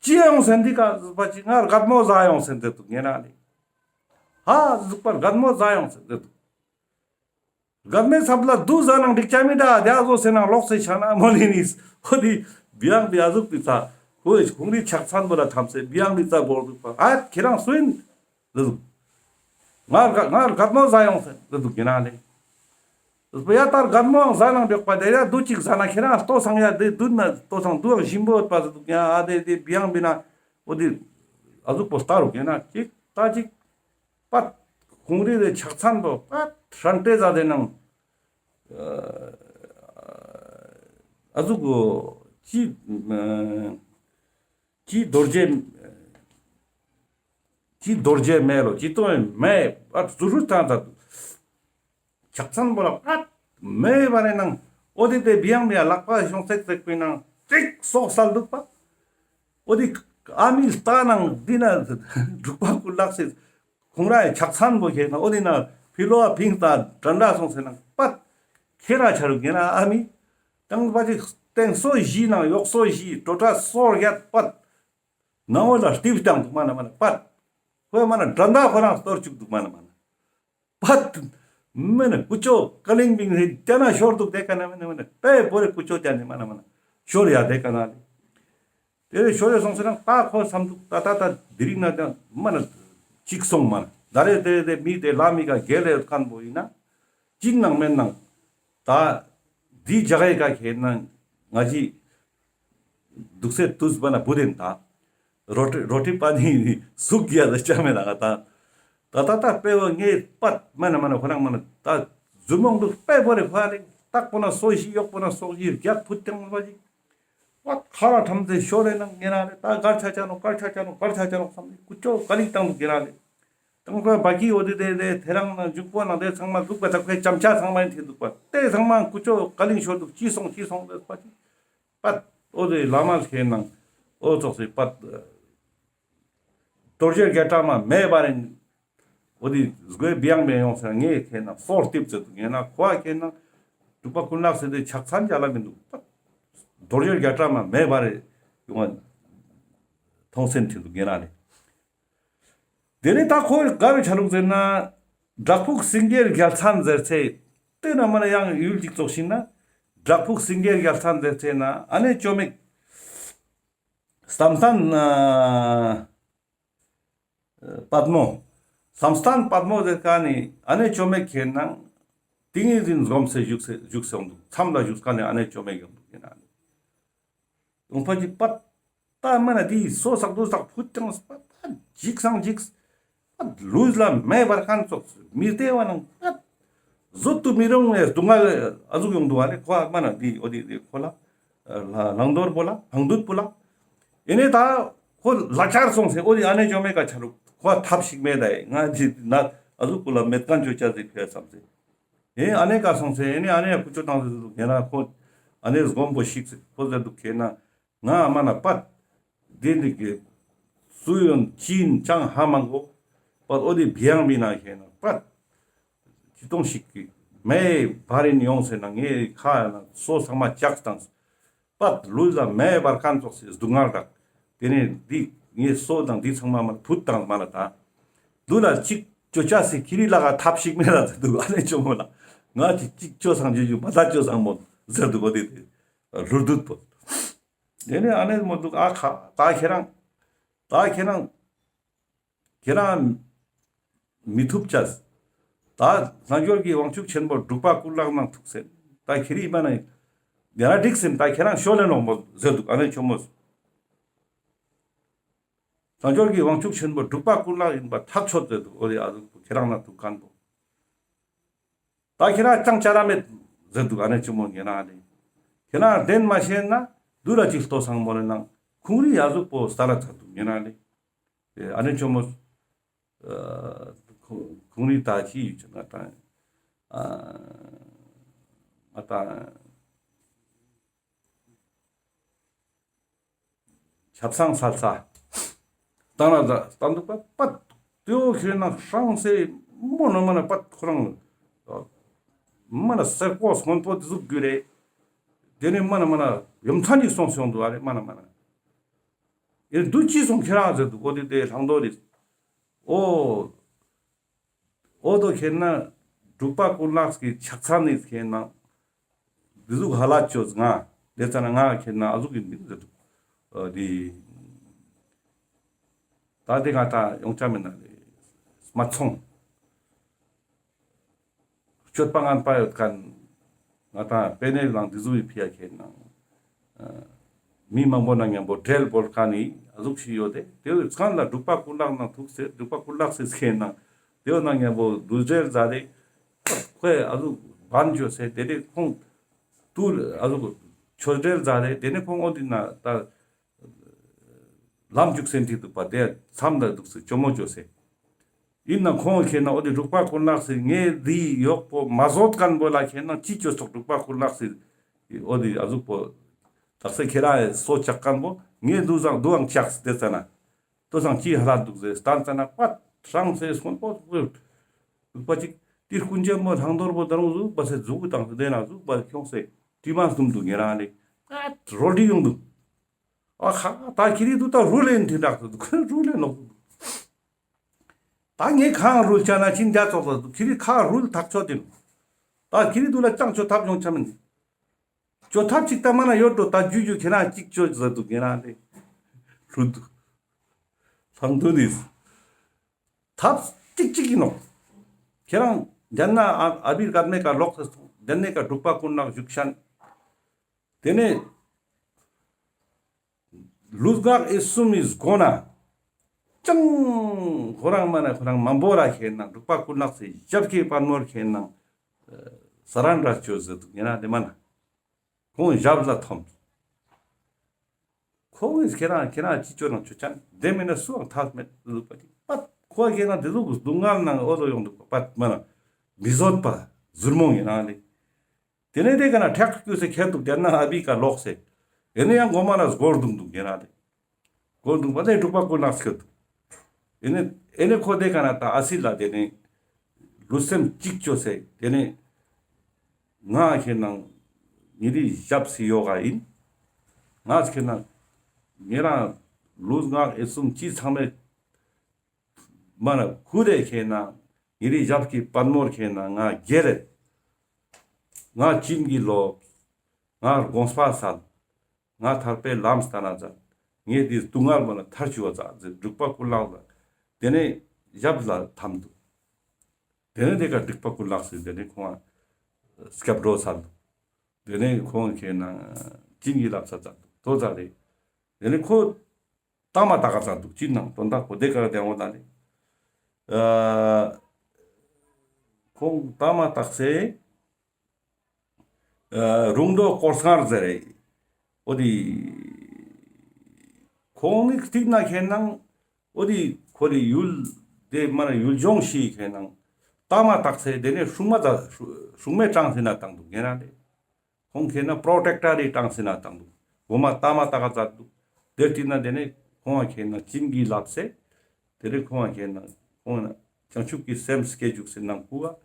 ཅི་ཡོང་སེན་འདི་ཀ་ཟུག་པ་ཅིག་ང་རྒད་མོ་ཟ་ཡོང་སེན་ཏེ་འདུག་ཉེ་རང་ལེ། ཧ་ཟུག་པ་རྒད་མོ་ཟ་ཡོང་སེན་ཏེ་འདུག་རྒད་མོའི་སམ་ལ་དུ་ཟ་ནང་འགྲིག་ཆ་མི་འདྲ་དེ་ཨ་ཟོ་སེ་ནང་ལོག་སེ་ཆ་ན་མོ་ལི་ནི་ཨོ་དི་བི་ཡང་བི་ཨ་ཟུག་པི་ཚ་ཁོའི་ཁོང་རི་ཆག་ཚན་པོ་ལ་ཐམ་སེ་བི་ཡང་བི་ཚ་བོར་འདུག་པ། ཨ་ཁྱེད་རང་སུ་ཡིན་ལ་ཟུག་ང་རྒད་ང་རྒད་མོ་ཟ་ཡོང་སེ་ལ་འདུག་ཉེ་རང་ལེ། ཡ་ད་རྒད་མོའང་ཟ་ནང་འགྲིག་པ་དེ་ཡ་དུ་ཅིག་ཟ་ན་ཁྱེད་རང་ལྟོ་སང་ཡ་དེ་དུ་ན་ལྟོ་སང་དུའང་ཞིམ་པོ་ཡོད་པ་ཟེར་འདུག་ཡ། ཨ་དེ་དེ་བི་ཡང་བི་ན་ཨོ་དི་ཨ་ཟུག་པོ་ལྟ་རུག་ཉེ་རང་ཅིག་ལྟ་ཅིག་པད་ཁོང་རི་དེ་ཆག་ཚན་པོ་པད་ཧྲན་ཏེ་ཟ་དེ་ནང་ཨ་ཟུག་གོ་ཅི་ཅི་རྡོ་རྗེ་ཅི་རྡོ་རྗེ་མེ་ལོ་ཅི་ཏོ་མེ་པད་ཟུ་རུ་ཐང་ཐ་ཆག་ཚན་པོ་ལ་པད་མེ་བ་རེ་ནང་ཨོ་དེ་དེ་བི་ཡང་བི་ཡ་ལག་པ་ཤོང་ཚེག་ཚེག་པའི་ནང་ཅིག་སོག་སལ་འདུག་པ། ཨོ་དི་ཨ་མི་ལྟ་ནང་འདི་ན་འབྲུག་པ་ཀུན་ལེགས་སི་ཁོང་རའི་ཆག་ཚན་པོ་ཁྱེར་ན་ཨོ་དི་ན་ཕི་ལོ་ཨ་ཕིང་ཏ་དྲན་དྲ་སོང་སེ་ན་པད་ཁྱེར་ར་ཆ་རུག་ཉེ་རང་ཨ་མི་དང་པ་ཅིག་སྟེང་སོ་བཞི་ནང་ཡོག་སོ་བཞི་ཏོ་ཏྲ་སོ་བརྒྱད་པད་ནང་འོ་ལ་སྟིབ་བཏང་འདུག་མ་ན་མ་ན་པད་ཁོས་མ་ན་དྲན་དྲ་ཁོ་རང་སྟོར་བཅུག་འདུག་མ་ན་མ་ན། པད། མེ་ན་ཀུ་ཅོ་ཀ་ལིང་བིང་རེ་ཏེ་ན་ཤོར་འདུག་དེ་ཀ་ན་མེ་ན་མེ་ན་པེ་བོ་རེ་ཀུ་ཅོ་ཏེ་ནི་མ་ན་མ་ན་ཤོར་ཡ་དེ་ཀ་ན་ལེ། དེ་རེ་ཤོར་ཡ་སོང་སེ་ན་ད་ཁོ་སམ་འདུག་ད་ད་ད་དེ་རིང་ན་ད་མ་ན་ཅིག་སོང་མ་ན་ད་རེ་དེ་དེ་མི་དེ་ལ་མི་ཀ་གེ་ལེ་ཡོད་ཁན་བོ་ཡིན་ན་ཅིག་ནང་མེད་ནང་ད་འདི་ཇ་གའི་ཀ་ཁེ་ན་ང་ཅི་དུག་སེ་ཏུས་པ་ན་བུ་དེན་ད། རོ་ཏི་རོ་ཏི་པ་ནི་སུག་གི་ཡ་ད་ཅ་མེ་ན་ང་ད། ད་ད་ད་པེ་བོ་ངེ་པད་མ་ན་མ་ན་ཁོ་རང་མ་ན་ད་ཟུ་མོང་དུ་པེ་བོ་རེ་ཁོ་རེ་ཏག་པོ་ན་སོ་ཞི་ཡོག་པོ་ན་སོ་ཞི་རྒྱག་ཕུད་ཏེ་མ་པ་ཅིག་པད་ཁ་ར་ཐམ་ཚེ་ཤོ་རེ་ན་ངེ་ན་རེ་ད་གར་ཆ་ཆ་ནོ་གར་ཆ་ཆ་ནོ་གར་ཆ་ཆ་ནོ་སམ་ནི་ཀུ་ཅོ་ཀ་ལིང་བཏང་དུག་ངེ་ན་རེ། དང་པོ་བ་ཀི་འོ་དེ་དེ་དེ་དེ་རང་ན་འཇུག་པོ་ན་དེ་ཚང་མ་ལུག་པ་ད་ཁོའི་ཅམ་ཆ་ཚང་མ་ཡིན་ཐེ་འདུག་པ། དེ་ཚང་མ་ཀུ་ཅོ་ཀ་ལིང་ཤོར་འདུག་ཅི་སོང་ཅི་སོང་ཟེར་པ་ཅིག་པད། འོ་དེ་བླ་མ་ཁེ་ནང་འོ་ཙོགས་སེ་པད། རྡོ་རྗེ་རྒྱ་གྲམ་མེ་བ་རེ་ནི་འོ་དེ་སྒོའི་བི་ཡང་མེ་ཡོང་ཟེར་ངས་ཁེ་ནང་སོར་ཏིབ་ཟེར་འདུག་ངེ་ན་ཁོ་ཁེ་ནང་འབྲུག་པ་ཀུན་ལེགས་ཟེར་དེ་ཆག་ཚན་ཅ་ལ་མི་འདུག་པ། རྡོ་རྗེ་རྒྱ་གྲམ་མེ་བ་རེ་ཡོང་བ་མཐོང་སེམས་ཐེ་འདུག་ངེ་ན་ནི། དེ་ནས་ད་ཁོ་ག་རུ་ཆ་ལུགས་ཟེར་ན། བྲག་ཕུག་སེང་གེ་རྒྱལ་མཚན་ཟེར་ཚེ། དེ་ན་མ་ན་ཡང་ཡུལ་གཅིག་ཙོགས་ཤིག་ན། བྲག་ཕུག་སེང་གེ་རྒྱལ་མཚན་ཟེར་ཚེ་ན་ཨ་ནེ་ཅོ་མེག་བསམ་གཏན་ཨ་པདྨོ། བསམ་གཏན་པདྨོ་ཟེར་ཀ་ནི་ཨ་ནེ་ཅོ་མེག་ཁེ་ནང་ཏིང་ངེ་འཛིན་སྒོམ་སེ་བཞུགས་སེ་བཞུགས་སེ་འོང་འདུག་མཚམས་ལ་བཞུགས་ཀ་ནི་ཨ་ནེ་ཅོ་མེག་ཡོང་འདུག་ཡིན་ན་ནི། དང་པོ་ཅིག་པད། ད་མ་ན་དེའི་སོ་སག་དུ་སག་ཕུད་ཀྱང་པད་ད་འཇིགས་སང་འཇིགས། པད་ལུས་ལ་མེ་འབར་མཁན་ཙོགས་མི་བདེ་བ་ནང་པད། བཟོད་དུ་མི་རུང་བའི་སྡུག་བསྔལ་ཨ་ཟུག་ཡོང་འདུག་བ་ལེ། ཁོ་མ་ན་དེ་འོ་དེ་དེ་ཁོ་ལ་ལ་ལང་དོར་པོ་ལ་ལང་དུད་པོ་ལ། ཡིན་ནའི་ད་ཁོ་ལ་ཆར་སོང་སེ་འོ་དེ་ཨ་ནེ་ཅོ་མེ་ཀ་ཆ་རུག་ཁོ་ཐབས་ཤིག་མེད་ད་ཡེ་ང་ཅི་ན་ཨ་ཟུག་པོ་ལ་མེད་མཁན་ཅོ་ཅ་ཟིག་ཕེ་བསམ་སེ། ཨེ་ཨ་ནེ་ཀ་སོང་སེ་ཨེ་ནེ་ཨ་ནེ་ཡ་ཀུ་ཅོ་བཏང་སེ་ཟེར་འདུག་ཁེ་ན་ཁོ་ཨ་ནེ་སྒོམ་པོ་ཤིག་སེ་ཁོ་ཟེར་འདུག་ཁེ་ན་ང་མ་ན་པད་དེ་འདི་གི་སུ་ཡོན་ཅིན་ཅང་ཧ་མ་གོ་པད་འོ་དེ་བི་ཡང་བི་ན་ཁེ་ན་པད་ཅི་གཏོང་ཤིག་གི་མེ་བ་རིན་ཡོང་སེ་ན་ངའི་ཁ་ན་སོ་ཚང་མ་ལྕགས་བཏང་སེ། པད་ལུས་ལ་མེ་འབར་མཁན་ཙོགས་སེ་སྡུག་བསྔལ་རག་དེ་ནས་འདི་ངའི་སོ་དང་འདི་ཚང་མ་མ་ཕུད་དང་མ་ལ་ད། འདུ་ལ་གཅིག་ཅོ་ཅ་སི་ཁྱི་རི་ལ་ག་ཐབས་ཤིག་མེད་ལ་ཟེར་འདུག་ཨ་ནེ་ཅོ་མོ་ལ། ང་གཅིག་གཅིག་ཅོ་སང་ཇུ་ཇུ་མ་ད་ཅོ་སང་མོ་ཟེར་འདུག་འོ་དེ་དེ་ལྷུར་བདུད་པོ། དེ་ནས་ཨ་ནེ་མོ་འདུག་ཨ་ཁ་ད་ཁྱེད་རང་ད་ཁྱེད་རང་ཁྱེད་རང་མི་ཐུབ་ཅས། ད་རྣལ་འབྱོར་གྱི་དབང་ཕྱུག་ཆེན་པོ་འབྲུག་པ་ཀུན་ལེགས་ནང་ཐུག་སེ། ད་ཁྱེད་རིགས་མ་ནི་ཡ་ར་འགྲིག་སེམས་ད་ཁྱེད་རང་ཤོ་ལེ་ནོག་མོ་ཟེར་འདུག་ཨ་ནེ་ཆོ་མོ། རྣལ་འབྱོར་གྱི་དབང་ཕྱུག་ཆེན་པོ་འབྲུག་པ་ཀུན་ལེགས་ཡིན་པ་ཐག་ཆོད་ཟེར་འདུག་འོ་དེ་ཨ་ཟུག་ཁྱེད་རང་ནང་ཐུག་མཁན་པོ། ད་ཁྱེད་རང་ཅང་ཅ་ར་མེད་ཟེར་འདུག་ཨ་ནེ་ཆོ་མོ་ངེ་ན་ཨ་ནེ། ཁྱེད་རང་བདེན་མ་ཤེས་ན་དུ་ར་ཅིག་ལྟོས་སང་མོ་ལེ་ནང་ཁོང་རི་ཡ་ཟུག་པོ་ས་ལ་ཚ་འདུག་ངེ་ན་ཨ་ནེ། ཨ་ནེ་ཆོ་མོ། ཁོང་རི་ད་ཅི་ཡོད་ཅེ་ན་ད། ཨ་ང་ད། ཆབ་སང་སལ་ས། ད་ན་ད་ད་འདུག་པ་པད། དེའོ་ཁྱེད་ན་ཧྲང་སེ་མོ་ན་མ་ན་པད་ཁོ་རང་། མ་ན་སེར་པོ་སྔོན་པོ་དེ་ཟུག་རྒྱུ་རེད། དེ་ནས་མ་ན་མ་ན་ཡུམ་ཚན་གྱི་སོང་སོང་འདུག་ཨ་རེ་མ་ན་མ་ན། ཨེ་དུ་ཅི་སོང་ཁྱེད་རང་ཟེར་དུག། འོ་དེ་དེ་བླང་དོར་རེད། འོ། འོ་དོ་ཁྱེད་ན་འབྲུག་པ་ཀུན་ལེགས་ཀྱི་ཕྱག་མཚན་ནི་ཁྱེད་ན་འདི་ཟུག་ཧ་ལ་ཅོས་ང་། དེ་ཙ་ན་ང་ཁྱེད་ན་ཨ་ཟུག་གི་མིང་ཟེར་དུག། འོ་དེ། ད་དེ་ང་ད་ཡོང་ཆ་མེད་ན་ལེ། མ་ཚོང་། སྤྱོད་པ་ངན་པ་ཡོད་མཁན་ང་ད་པེ་ནེ་ལང་འདི་ཟུག་གི་ཕི་ཡ་ཁྱེད་ན་མི་མང་པོ་ན་མཉམ་པོ་འབྲེལ་བོར་མཁན་ནི་ཨ་ཟུག་ཞིག་ཡོད་དེ། དེ་བས་མཚན་ལ་འབྲུག་པ་ཀུན་ལེགས་ནང་ཐུག་སེ་འབྲུག་པ་ཀུན་ལེགས་སེ་ཁྱེད་ན་དེ་བས་ན་མཉམ་པོ་འདུ་འབྲེལ་མཛད་དེ་ཁོས་ཨ་ཟུག་བན་བཅོས་སེ་དེ་ནས་ཁོང་དུ་ཨ་ཟུག་ཆོས་འབྲེལ་མཛད་དེ་དེ་ནས་ཁོང་འོ་དེ་ན་ད་ལམ་འཇུག་སེ་འདི་འདུག་པ་དེ་མཚམས་ལ་འདུག་སེ་ཅོ་མོ་བཅོས་སེ། ཡིན་ན་ཁོང་ཁྱེད་ན་འོ་དེ་འབྲུག་པ་ཀུན་ལེགས་སེ་ངས་འདི་ཡོག་པོ་མ་བཟོད་མཁན་པོ་ལ་ཁྱེད་ན་ཅི་བཅོས་སོག། འབྲུག་པ་ཀུན་ལེགས་སེ་འོ་དེ་ཨ་ཟུག་པོ་དག་སེ་ཁྱེད་ར་སོ་ཆག་མཁན་པོ་ངས་འདུ་ཟང་འདུ་ཨང་ཆག་སྟེ་ཙ་ན་ལྟོས་སང་ཅི་ཧ་ལ་འདུག་ཟེར་སྟན་ཙ་ན་པ་ཧྲང་སེ་སོན་པོ་འདུག་པ་ཅིག་དེ་སྐུ་མཇལ་མོ་ལྷང་དོར་པོ་ད་རུང་ཟུག་པ་སེ་ཟུག་དང་དེ་ན་ཟུག་པ་ཁྱོང་སེ་དྲི་མ་གསུམ་འདུག་ཉེ་རང་ལེ་ཨ་རོལ་དྲི་ཡོང་འདུག། ཨ་ཁ་ད་ཁྱེད་རི་དུ་ད་རུལ་ལེན་དེ་འདྲ་དུ་རུལ་ལེན་ནོག། ད་ངས་ཁང་རུལ་ཆ་ན་ཕྱིན་རྒྱ་ཚོགས་ལ་དུ་ཁྱེད་རི་ཁ་རུལ་ཐག་ཆོད་དེ་ནོག། ད་ཁྱེད་རི་དུ་ལ་ཅང་ཆོད་ཐབས་ཡོང་ཆ་མིན། ཆོད་ཐབས་ཅིག་ད་མ་ན་ཡོད་འགྲོ། ད་རྒྱུ་རྒྱུ་ཁྱེད་རང་ཅིག་ཆོད་ཟེར་དུ་ཁྱེད་རང་དེ་རུལ་དུ་ལྷང་དུ་ནི་ཐབས་ཅིག་ཅིག་ཡིན་ནོག། ཁྱེད་རང་དེ་ན་ཨ་ཨ་བིར་ཀར་མེ་ཀ་ལོག་ཟེར་སོང་། དེ་ནས་ཀ་འབྲུག་པ་ཀུན་ལེགས་བཞུགས་ཤན། དེ་ནས་ལུས་ངག་ཡིད་གསུམ་མི་སྒོ་ན་ཅང་ཁོ་རང་མ་ན་ཁོ་རང་མང་པོ་ར་ཁྱེད་ན་འབྲུག་པ་ཀུན་ལེགས་སེ་ཞབས་ཀྱི་པད་མོར་ཁྱེད་ན་ས་རན་ར་ཅོས་ཟེར་དུག་ཉེ་ན་དེ་མ་ན་ཁོང་ཞབས་ལ་ཐོམ། ཁོང་ངིས་ཁྱེད་རང་ཁྱེད་རང་ཅི་ཅོ་ན་ཅོ་ཅན་དེ་མིན་ན་སུའང་ཐབས་མེད་ལུག་པ་ཅིག་པད་ཁོ་ཁྱེད་ན་དེ་ཟུག་གི་སྡུག་བསྔལ་ནང་འོ་དོ་ཡོང་དུག་པ་པད་མ་ན་མི་བཟོད་པ་ཟུར་མོ་ཡིན་ན་ལེ། དེ་ནས་དེ་ག་ན་ཁྲེག་སྐྱུ་སེ་ཁྱེར་དུག་དེ་ན་ཨ་བི་ཀ་ལོག་སེ། ཨེ་ནས་ཡང་གོ་མ་ན་སྒོར་དུང་དུག་དེ་ན་དེ། སྒོར་དུང་པ་དེ་འབྲུག་པ་ཀུན་ལེགས་ཁྱེར་དུག། ཨེ་ནས་ཨེ་ནས་ཁོ་དེ་ག་ན་ད་ཨ་སི་ལ་དེ་ནས་ལུས་སེམས་གཅིག་ཅོས་སེ་དེ་ནས་ང་ཁྱེད་ན་ཉེ་རི་ཞབས་སི་ཡོ་ག་ཡིན། ང་ཁྱེད་ན་ཉེ་རང་ལུས་ངག་ཡིད་གསུམ་ཅི་ཚང་མས་མ་ན་ཁུ་རེ་ཁྱེད་ན་ཉེ་རི་ཞབས་ཀྱི་པད་མོར་ཁྱེད་ན་ང་རྒྱལ་ལེ། ང་བྱིན་གྱིས་རློབས། ང་དགོངས་པ་སལ། ང་ཐར་པའི་ལམ་སྟན་ན་མཛད། ངས་འདི་སྡུག་བསྔལ་མ་ན་ཐར་ཅུག་པ་མཛད་ཟེར་འབྲུག་པ་ཀུན་ལེགས་ལ་དེ་ནས་ཞབས་ལ་ཐམ་དུག། དེ་ནས་དེ་ཀ་འབྲུག་པ་ཀུན་ལེགས་སེ་དེ་ནས་ཁོང་སྐྱབས་འགྲོ་སལ་དུག། དེ་ནས་ཁོང་ཁྱེད་ན་བྱིན་གྱིས་བརླབས་ས་མཛད་དུག་དོ་ཙ་རེ། དེ་ནས་ཁོ་ཏ་མ་ཏ་ཀ་ཙ་དུག་ཅི་ནང་དོན་དག་ཁོ་དེ་ཀ་ར་དེ་འོ་ད་ནི། ཨ་ཁོང་ཏ་མ་ཏག་སེ་ཨ་རུང་དོ་སྐོར་སྔར་ཟེར་རེ། འོ་དི་ཁོང་ནི་སྟིག་ན་ཁྱེད་ནང་འོ་དི་ཁོ་རི་ཡུལ་དེ་མ་ན་ཡུལ་ལྗོངས་ཤིག་ཁྱེད་ནང་ཏ་མ་ཏག་སེ་དེ་ནས་སྲུང་མ་ད་སྲུང་མའི་གྲངས་སེ་ན་བཏང་དུག་ཉེ་རང་དེ། ཁོང་ཁྱེད་ན་པྲོ་ཊེག་ཊར་རི་གྲངས་སེ་ན་བཏང་དུག། འོ་མ་ཏ་མ་ཏ་ཀ་ཙ་དུག། དེ་སྟིང་ན་དེ་ནས་ཁོང་ཁྱེད་ན་བྱིན་གྱིས་བརླབས་སེ། དེ་ནས་ཁོང་ཁྱེད་ན་ཁོང་ན་བྱང་ཆུབ་ཀྱི་སེམས་སྐྱེ་འཇུག་སེ་ནང་ཁུ་བ།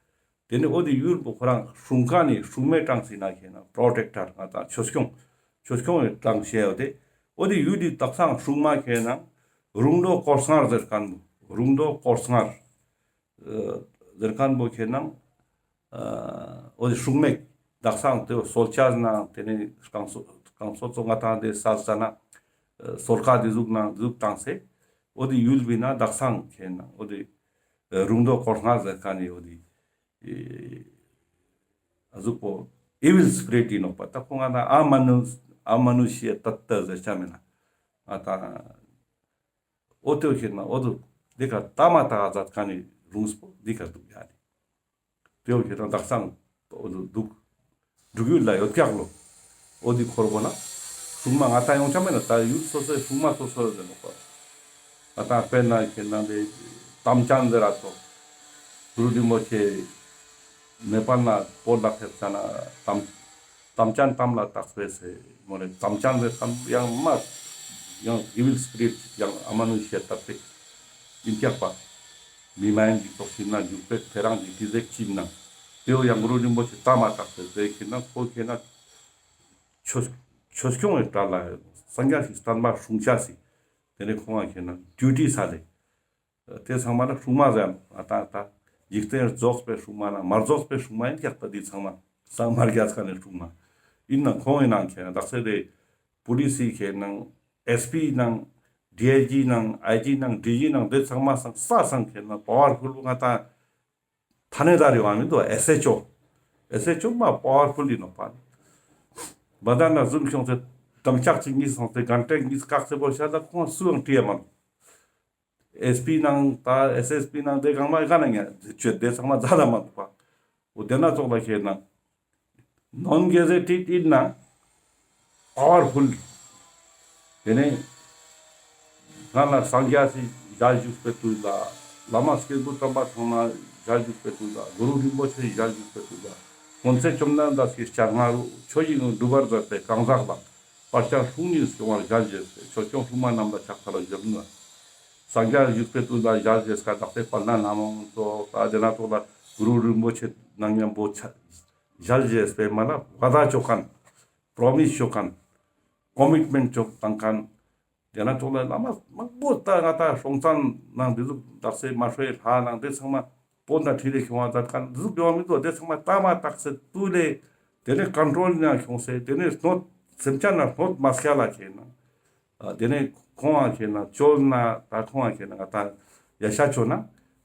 དེ་ནས་འོ་དི་ཡུལ་པོ་ཁོ་རང་སྲུང་མཁན་ནི་སྲུང་མའི་གྲངས་སེ་ན་ཁྱེད་ན་པྲོ་ཊེག་ཊར་ང་ད་ཆོས་སྐྱོང་ཆོས་སྐྱོང་གི་གྲངས་བཤད་ཡོད་དེ། འོ་དི་ཡུལ་དི་དག་སང་སྲུང་མ་ཁྱེད་ན་རུང་དོ་སྐོར་སྔར་ཟེར་མཁན་པོ་རུང་དོ་སྐོར་སྔར་ཟེར་མཁན་པོ་ཁྱེད་ན་འོ་དི་སྲུང་མའི་དག་སང་དེ་སོལ་ཆ་ན་དེ་ནས་རྐང་སོ་རྐང་སོ་ཚོ་ང་ད་དེ་ས་ས་ན་སོལ་ཁ་དེ་ཟུག་ན་ཟུག་བཏང་སེ། འོ་དི་ཡུལ་བི་ན་དག་སང་ཁྱེད་ན་འོ་དི་རུང་དོ་སྐོར་སྔར་ཟེར་མཁན་ནི་འོ་དི་ཨ་ཟུག་པོ་ཨི་ཝིལ་སི་པི་རིཊ་ཡིན་ནོག་པ། ད་ཁོང་ང་ན་ཨ་མ་ནུ་ཨ་མ་ནུ་ཤི་ཡ་ཏཏྟ་ཟེར་ཆ་མེད་ན་ང་ད་འོ་དེ་ཁྱེད་ན་འོ་དེ་དེ་ཀ་ཏ་མ་ཏ་ཀ་ཛད་མཁན་ནི་རུང་སྤོ་དེ་ཀ་དུག་ཡ་ལེ། དེ་ཁྱེད་ན་དག་སང་འོ་དེ་དུག། འབྲུག་ཡུལ་ལ་ཡོད་ཀྱག་ལོ། འོ་དེ་འཁོར་བོ་ན་སྲུང་མ་ང་ད་ཡོང་ཆ་མེད་ན་ད་ཡུལ་སོ་སོའི་སྲུང་མ་སོ་སོ་ཡོད་ནོག་པ། ང་ད་དཔེར་ན་ཁྱེད་ན་དེ་དམ་ཅན་ཟེར་ར་ཏོ། གུ་རུ་རིན་པོ་ཆེ་ནེ་པཱལ་ན་བོད་ལ་ཕེབས་ཙ་ན་དམ་དམ་ཅན་དམ་ལ་བཏགས་པས་ཟེར་མོ་རེ། དམ་ཅན་ཟེར་དམ་ཡང་མ་ཡང་ཨི་ཝིལ་སི་པི་རིཊ་ཡང་ཨ་མ་ནུ་ཤི་ཡ་ཏཏྟ་ཡིན་ཀྱག་པ། མི་མ་ཡིན་གྱི་ཚོགས་ཤིག་ན་འཇུག་པའི་ཕེ་རང་གི་དེ་ཟེག་ཅིག་ན་དེའོ་ཡང་གུ་རུ་རིན་པོ་ཆེ་ཏ་མ་བཏགས་པས་ཟེར་ཁྱེད་ན་ཁོ་ཁྱེད་ན་ཆོས་ཆོས་སྐྱོང་བའི་གྲལ་ལ་སངས་རྒྱས་ཤིག་བསྟན་པ་སྲུང་ཆ་སི། དེ་ནས་ཁོང་ང་ཁེ་ན་ཌིའུ་ཊི་སལ་ལེ། དེ་ཚང་མ་ལ་སྲུང་མ་ཟེར་ཨ་ད་ད་འཇིག་རྟེན་རྫོགས་པའི་སྲུང་མ་ན་མ་རྫོགས་པའི་སྲུང་མ་ཡིན་ཀྱག་ད་འདི་ཚང་མ་སང་མ་རྒྱ་ཚ་ནས་སྲུང་མ་ཡིན་ན་ཁོང་ཡིན་ན་ཁེ་ན་དག་ས་དེ་པུ་ལི་སི་ཁེ་ན་ཨེས་པི་ནང་ཌི་ཨའི་ཇི་ནང་ཨའི་ཇི་ནང་ཌི་ཇི་ནང་དེ་ཚང་མ་སང་ས་སང་ཁེ་ན་པ་ཝར་ཕུལ་ང་ད་ཐ་ནས་ད་རེ་བ་མི་འདུག་ཨེས་ཨེཆ་ཨོ། ཨེས་ཨེཆ་ཨོ་མ་པ་ཝར་ཕུལ་ཡིན་ནོག་པ། བ་ད་ན་ཟུམ་ཁྱོང་ཚེ་དམ་ཅག་ཅིག་གཉིས་སོང་ཚེ་གན་ཊེག་གཉིས་བཀག་ཚེ་བོ་ཤ་ད་ཁོང་སུའང་བྲིས་ཡ་མ་འདུག་ཨེས་པི་ནང་ད་ཨེས་ཨེས་པི་ནང་དེ་གང་མ་ག་ན་ཉ་ཆོས་དེ་ཚང་མ་ཛ་ད་མ་འདུག་པ། འོ་དེ་ན་ཙོགས་ལ་ཁེ་ན་ནོན་གེ་ཟེ་ཊེཌ་ཡིན་ན་པ་ཝར་ཕུལ། དེ་ནས་ང་ལ་སངས་རྒྱས་སི་ཞལ་བཞུགས་པའི་དུས་ལ་བླ་མ་སྐྱེས་བུ་དམ་པ་ཚང་མ་ཞལ་བཞུགས་པའི་དུས་ལ་གུ་རུ་རིན་པོ་ཆེ་ཞལ་བཞུགས་པའི་དུས་ལ་གོང་ཚེ་བཅོམ་ལྡན་འདས་ཀྱི་ཞལ་སྔ་རུ་ཆོས་དབྱིངས་སྒྲུབ་པར་མཛད་པའི་གང་ཟག་ལ་བར་ཆད་སྲུང་ནི་སྐྱོང་བར་ཞལ་བཞེས་ཏེ་ཆོས་སྐྱོང་སྲུང་མ་རྣམས་ལ་ཕྱག་འཚལ་ལོ་ཞུ་ནི། སངས་རྒྱས་བཞུགས་པའི་དུས་ལ་ཞལ་བཞེས་ཀ་དག་ས་དཔལ་ལྡན་ལྷ་མོ་ཙོགས་ད་དེ་ན་ཙོགས་ལ་གུ་རུ་རིན་པོ་ཆེ་ནང་མཉམ་པོ་ཆ་ཞལ་བཞེས་པའི་མ་ལ་བ་ད་ཅོ་མཁན། པྲོ་མིས་ཅོ་མཁན། ཀོ་མིཊ་མེནཊ་ཅོ་བཏང་མཁན། དེ་ན་ཙོགས་ལ་བླ་མ་མང་པོ་ད་ང་ད་སྲོང་བཙན་ནང་འདི་ཟུག་དག་ས་མ་ཧྲོའི་ལྷ་ནང་དེ་ཚང་མ་བོད་ན་ཁྲིད་དེ་ཁྱོང་བ་མཛད་མཁན་འདི་ཟུག་འབྱོར་མི་འདུག་དེ་ཚང་མ་ད་མ་དག་ས་དུས་ལས་དེ་ནས་ཀོན་ཊྲོལ་ན་ཁྱོང་སེ་དེ་ནས་གནོད་སེམས་ཅན་ན་གནོད་མ་སྐྱལ་ལ་ཁེ་ན། ཨ་དེ་ནས་ཁོང་ང་ཁེ་ན་བཅོལ་ན་ད་ཁོང་ང་ཁེ་ན་ང་ད་ཡ་ཤ་ཆོ་ན་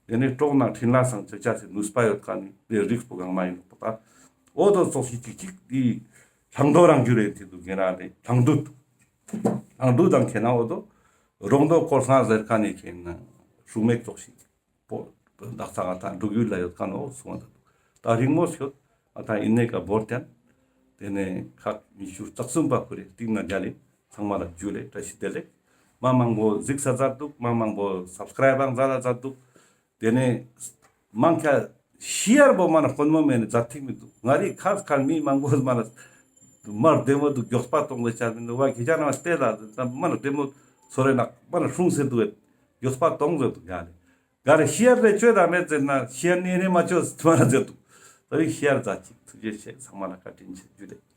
དེ་ནས་གྲོགས་ན་འཕྲིན་ལས་སང་ཆེ་ཆ་སི་ནུས་པ་ཡོད་མཁན་ནི་དེ་རིགས་པོ་གང་མ་ཡིན་ནོག་པ་ད། འོ་དོ་ཙོགས་ཤིག་ཅིག་ཅིག་དེ་ལྷང་དོ་རང་རྒྱུ་རེད་དེ་འདུག་ངེ་རང་རེད་ལྷང་དུད། ལྷང་དུད་དང་ཁེ་ན་འོ་དོ་རོང་དོ་སྐོར་སང་ཟེར་མཁན་ནི་ཁེ་ན་སྲུང་མེད་ཙོགས་ཤིག་པོ་དག་ས་ང་ད་འབྲུག་ཡུལ་ལ་ཡོད་མཁན་འོ་སོང་བ་ད་འདུག་ད་རིང་མོ་ཤོད་ང་ད་ཡིན་ནའི་ཀ་བོར་ཏན། དེ་ནས་ཁག་ཉི་ཤུ་རྩ་གསུམ་པ་ཁུ་རེ་སྟིང་ན་རྒྱ་ལེ་ཚང་མ་ལ་རྒྱུ་ལེ་བཀྲ་ཤིས་བདེ་ལེགས། མ་མང་པོ་གཟིགས་ས་མཛད་འདུག་མ་མང་པོ་སབ་སི་ཀ་རའིབ་བང་མཛད་ལ་མཛད་འདུག་དེ་ནས་མང་ཁ་ཤེར་པོ་མ་ན་དཀོན་མོ་མེད་ནས་མཛད་ཐིག་མི་འདུག་ང་རི་ཁ་ཁ་མི་མང་པོ་མ་ན་མར་བདེ་མོ་འདུག་མགྱོགས་པ་གཏོང་ལེ་ཆ་མི་འདུག་བ་ཁྱེད་ཅག་ན་བལྟས་ལ་མ་ན་བདེ་མོ་ཚོ་རེ་ནག་མ་ན་སྲུང་ཟེར་འདུག་མགྱོགས་པ་གཏོང་ཟེར་འདུག་ཡ་ལེ། ག་རེ་ཤེར་རེ་བཅོས་དང་མེད་ཟེར་ན་ཤེར་ནི་ནི་མ་བཅོས་ཐུ་མ་ན་ཟེར་འདུག་ད་རིང་ཤེར་མཛད་ཅིག་ཐུགས་རྗེ་ཆེ་ཚང་མ་ལ་བཀའ་དྲིན་ཆེ་རྒྱུ་ལེ།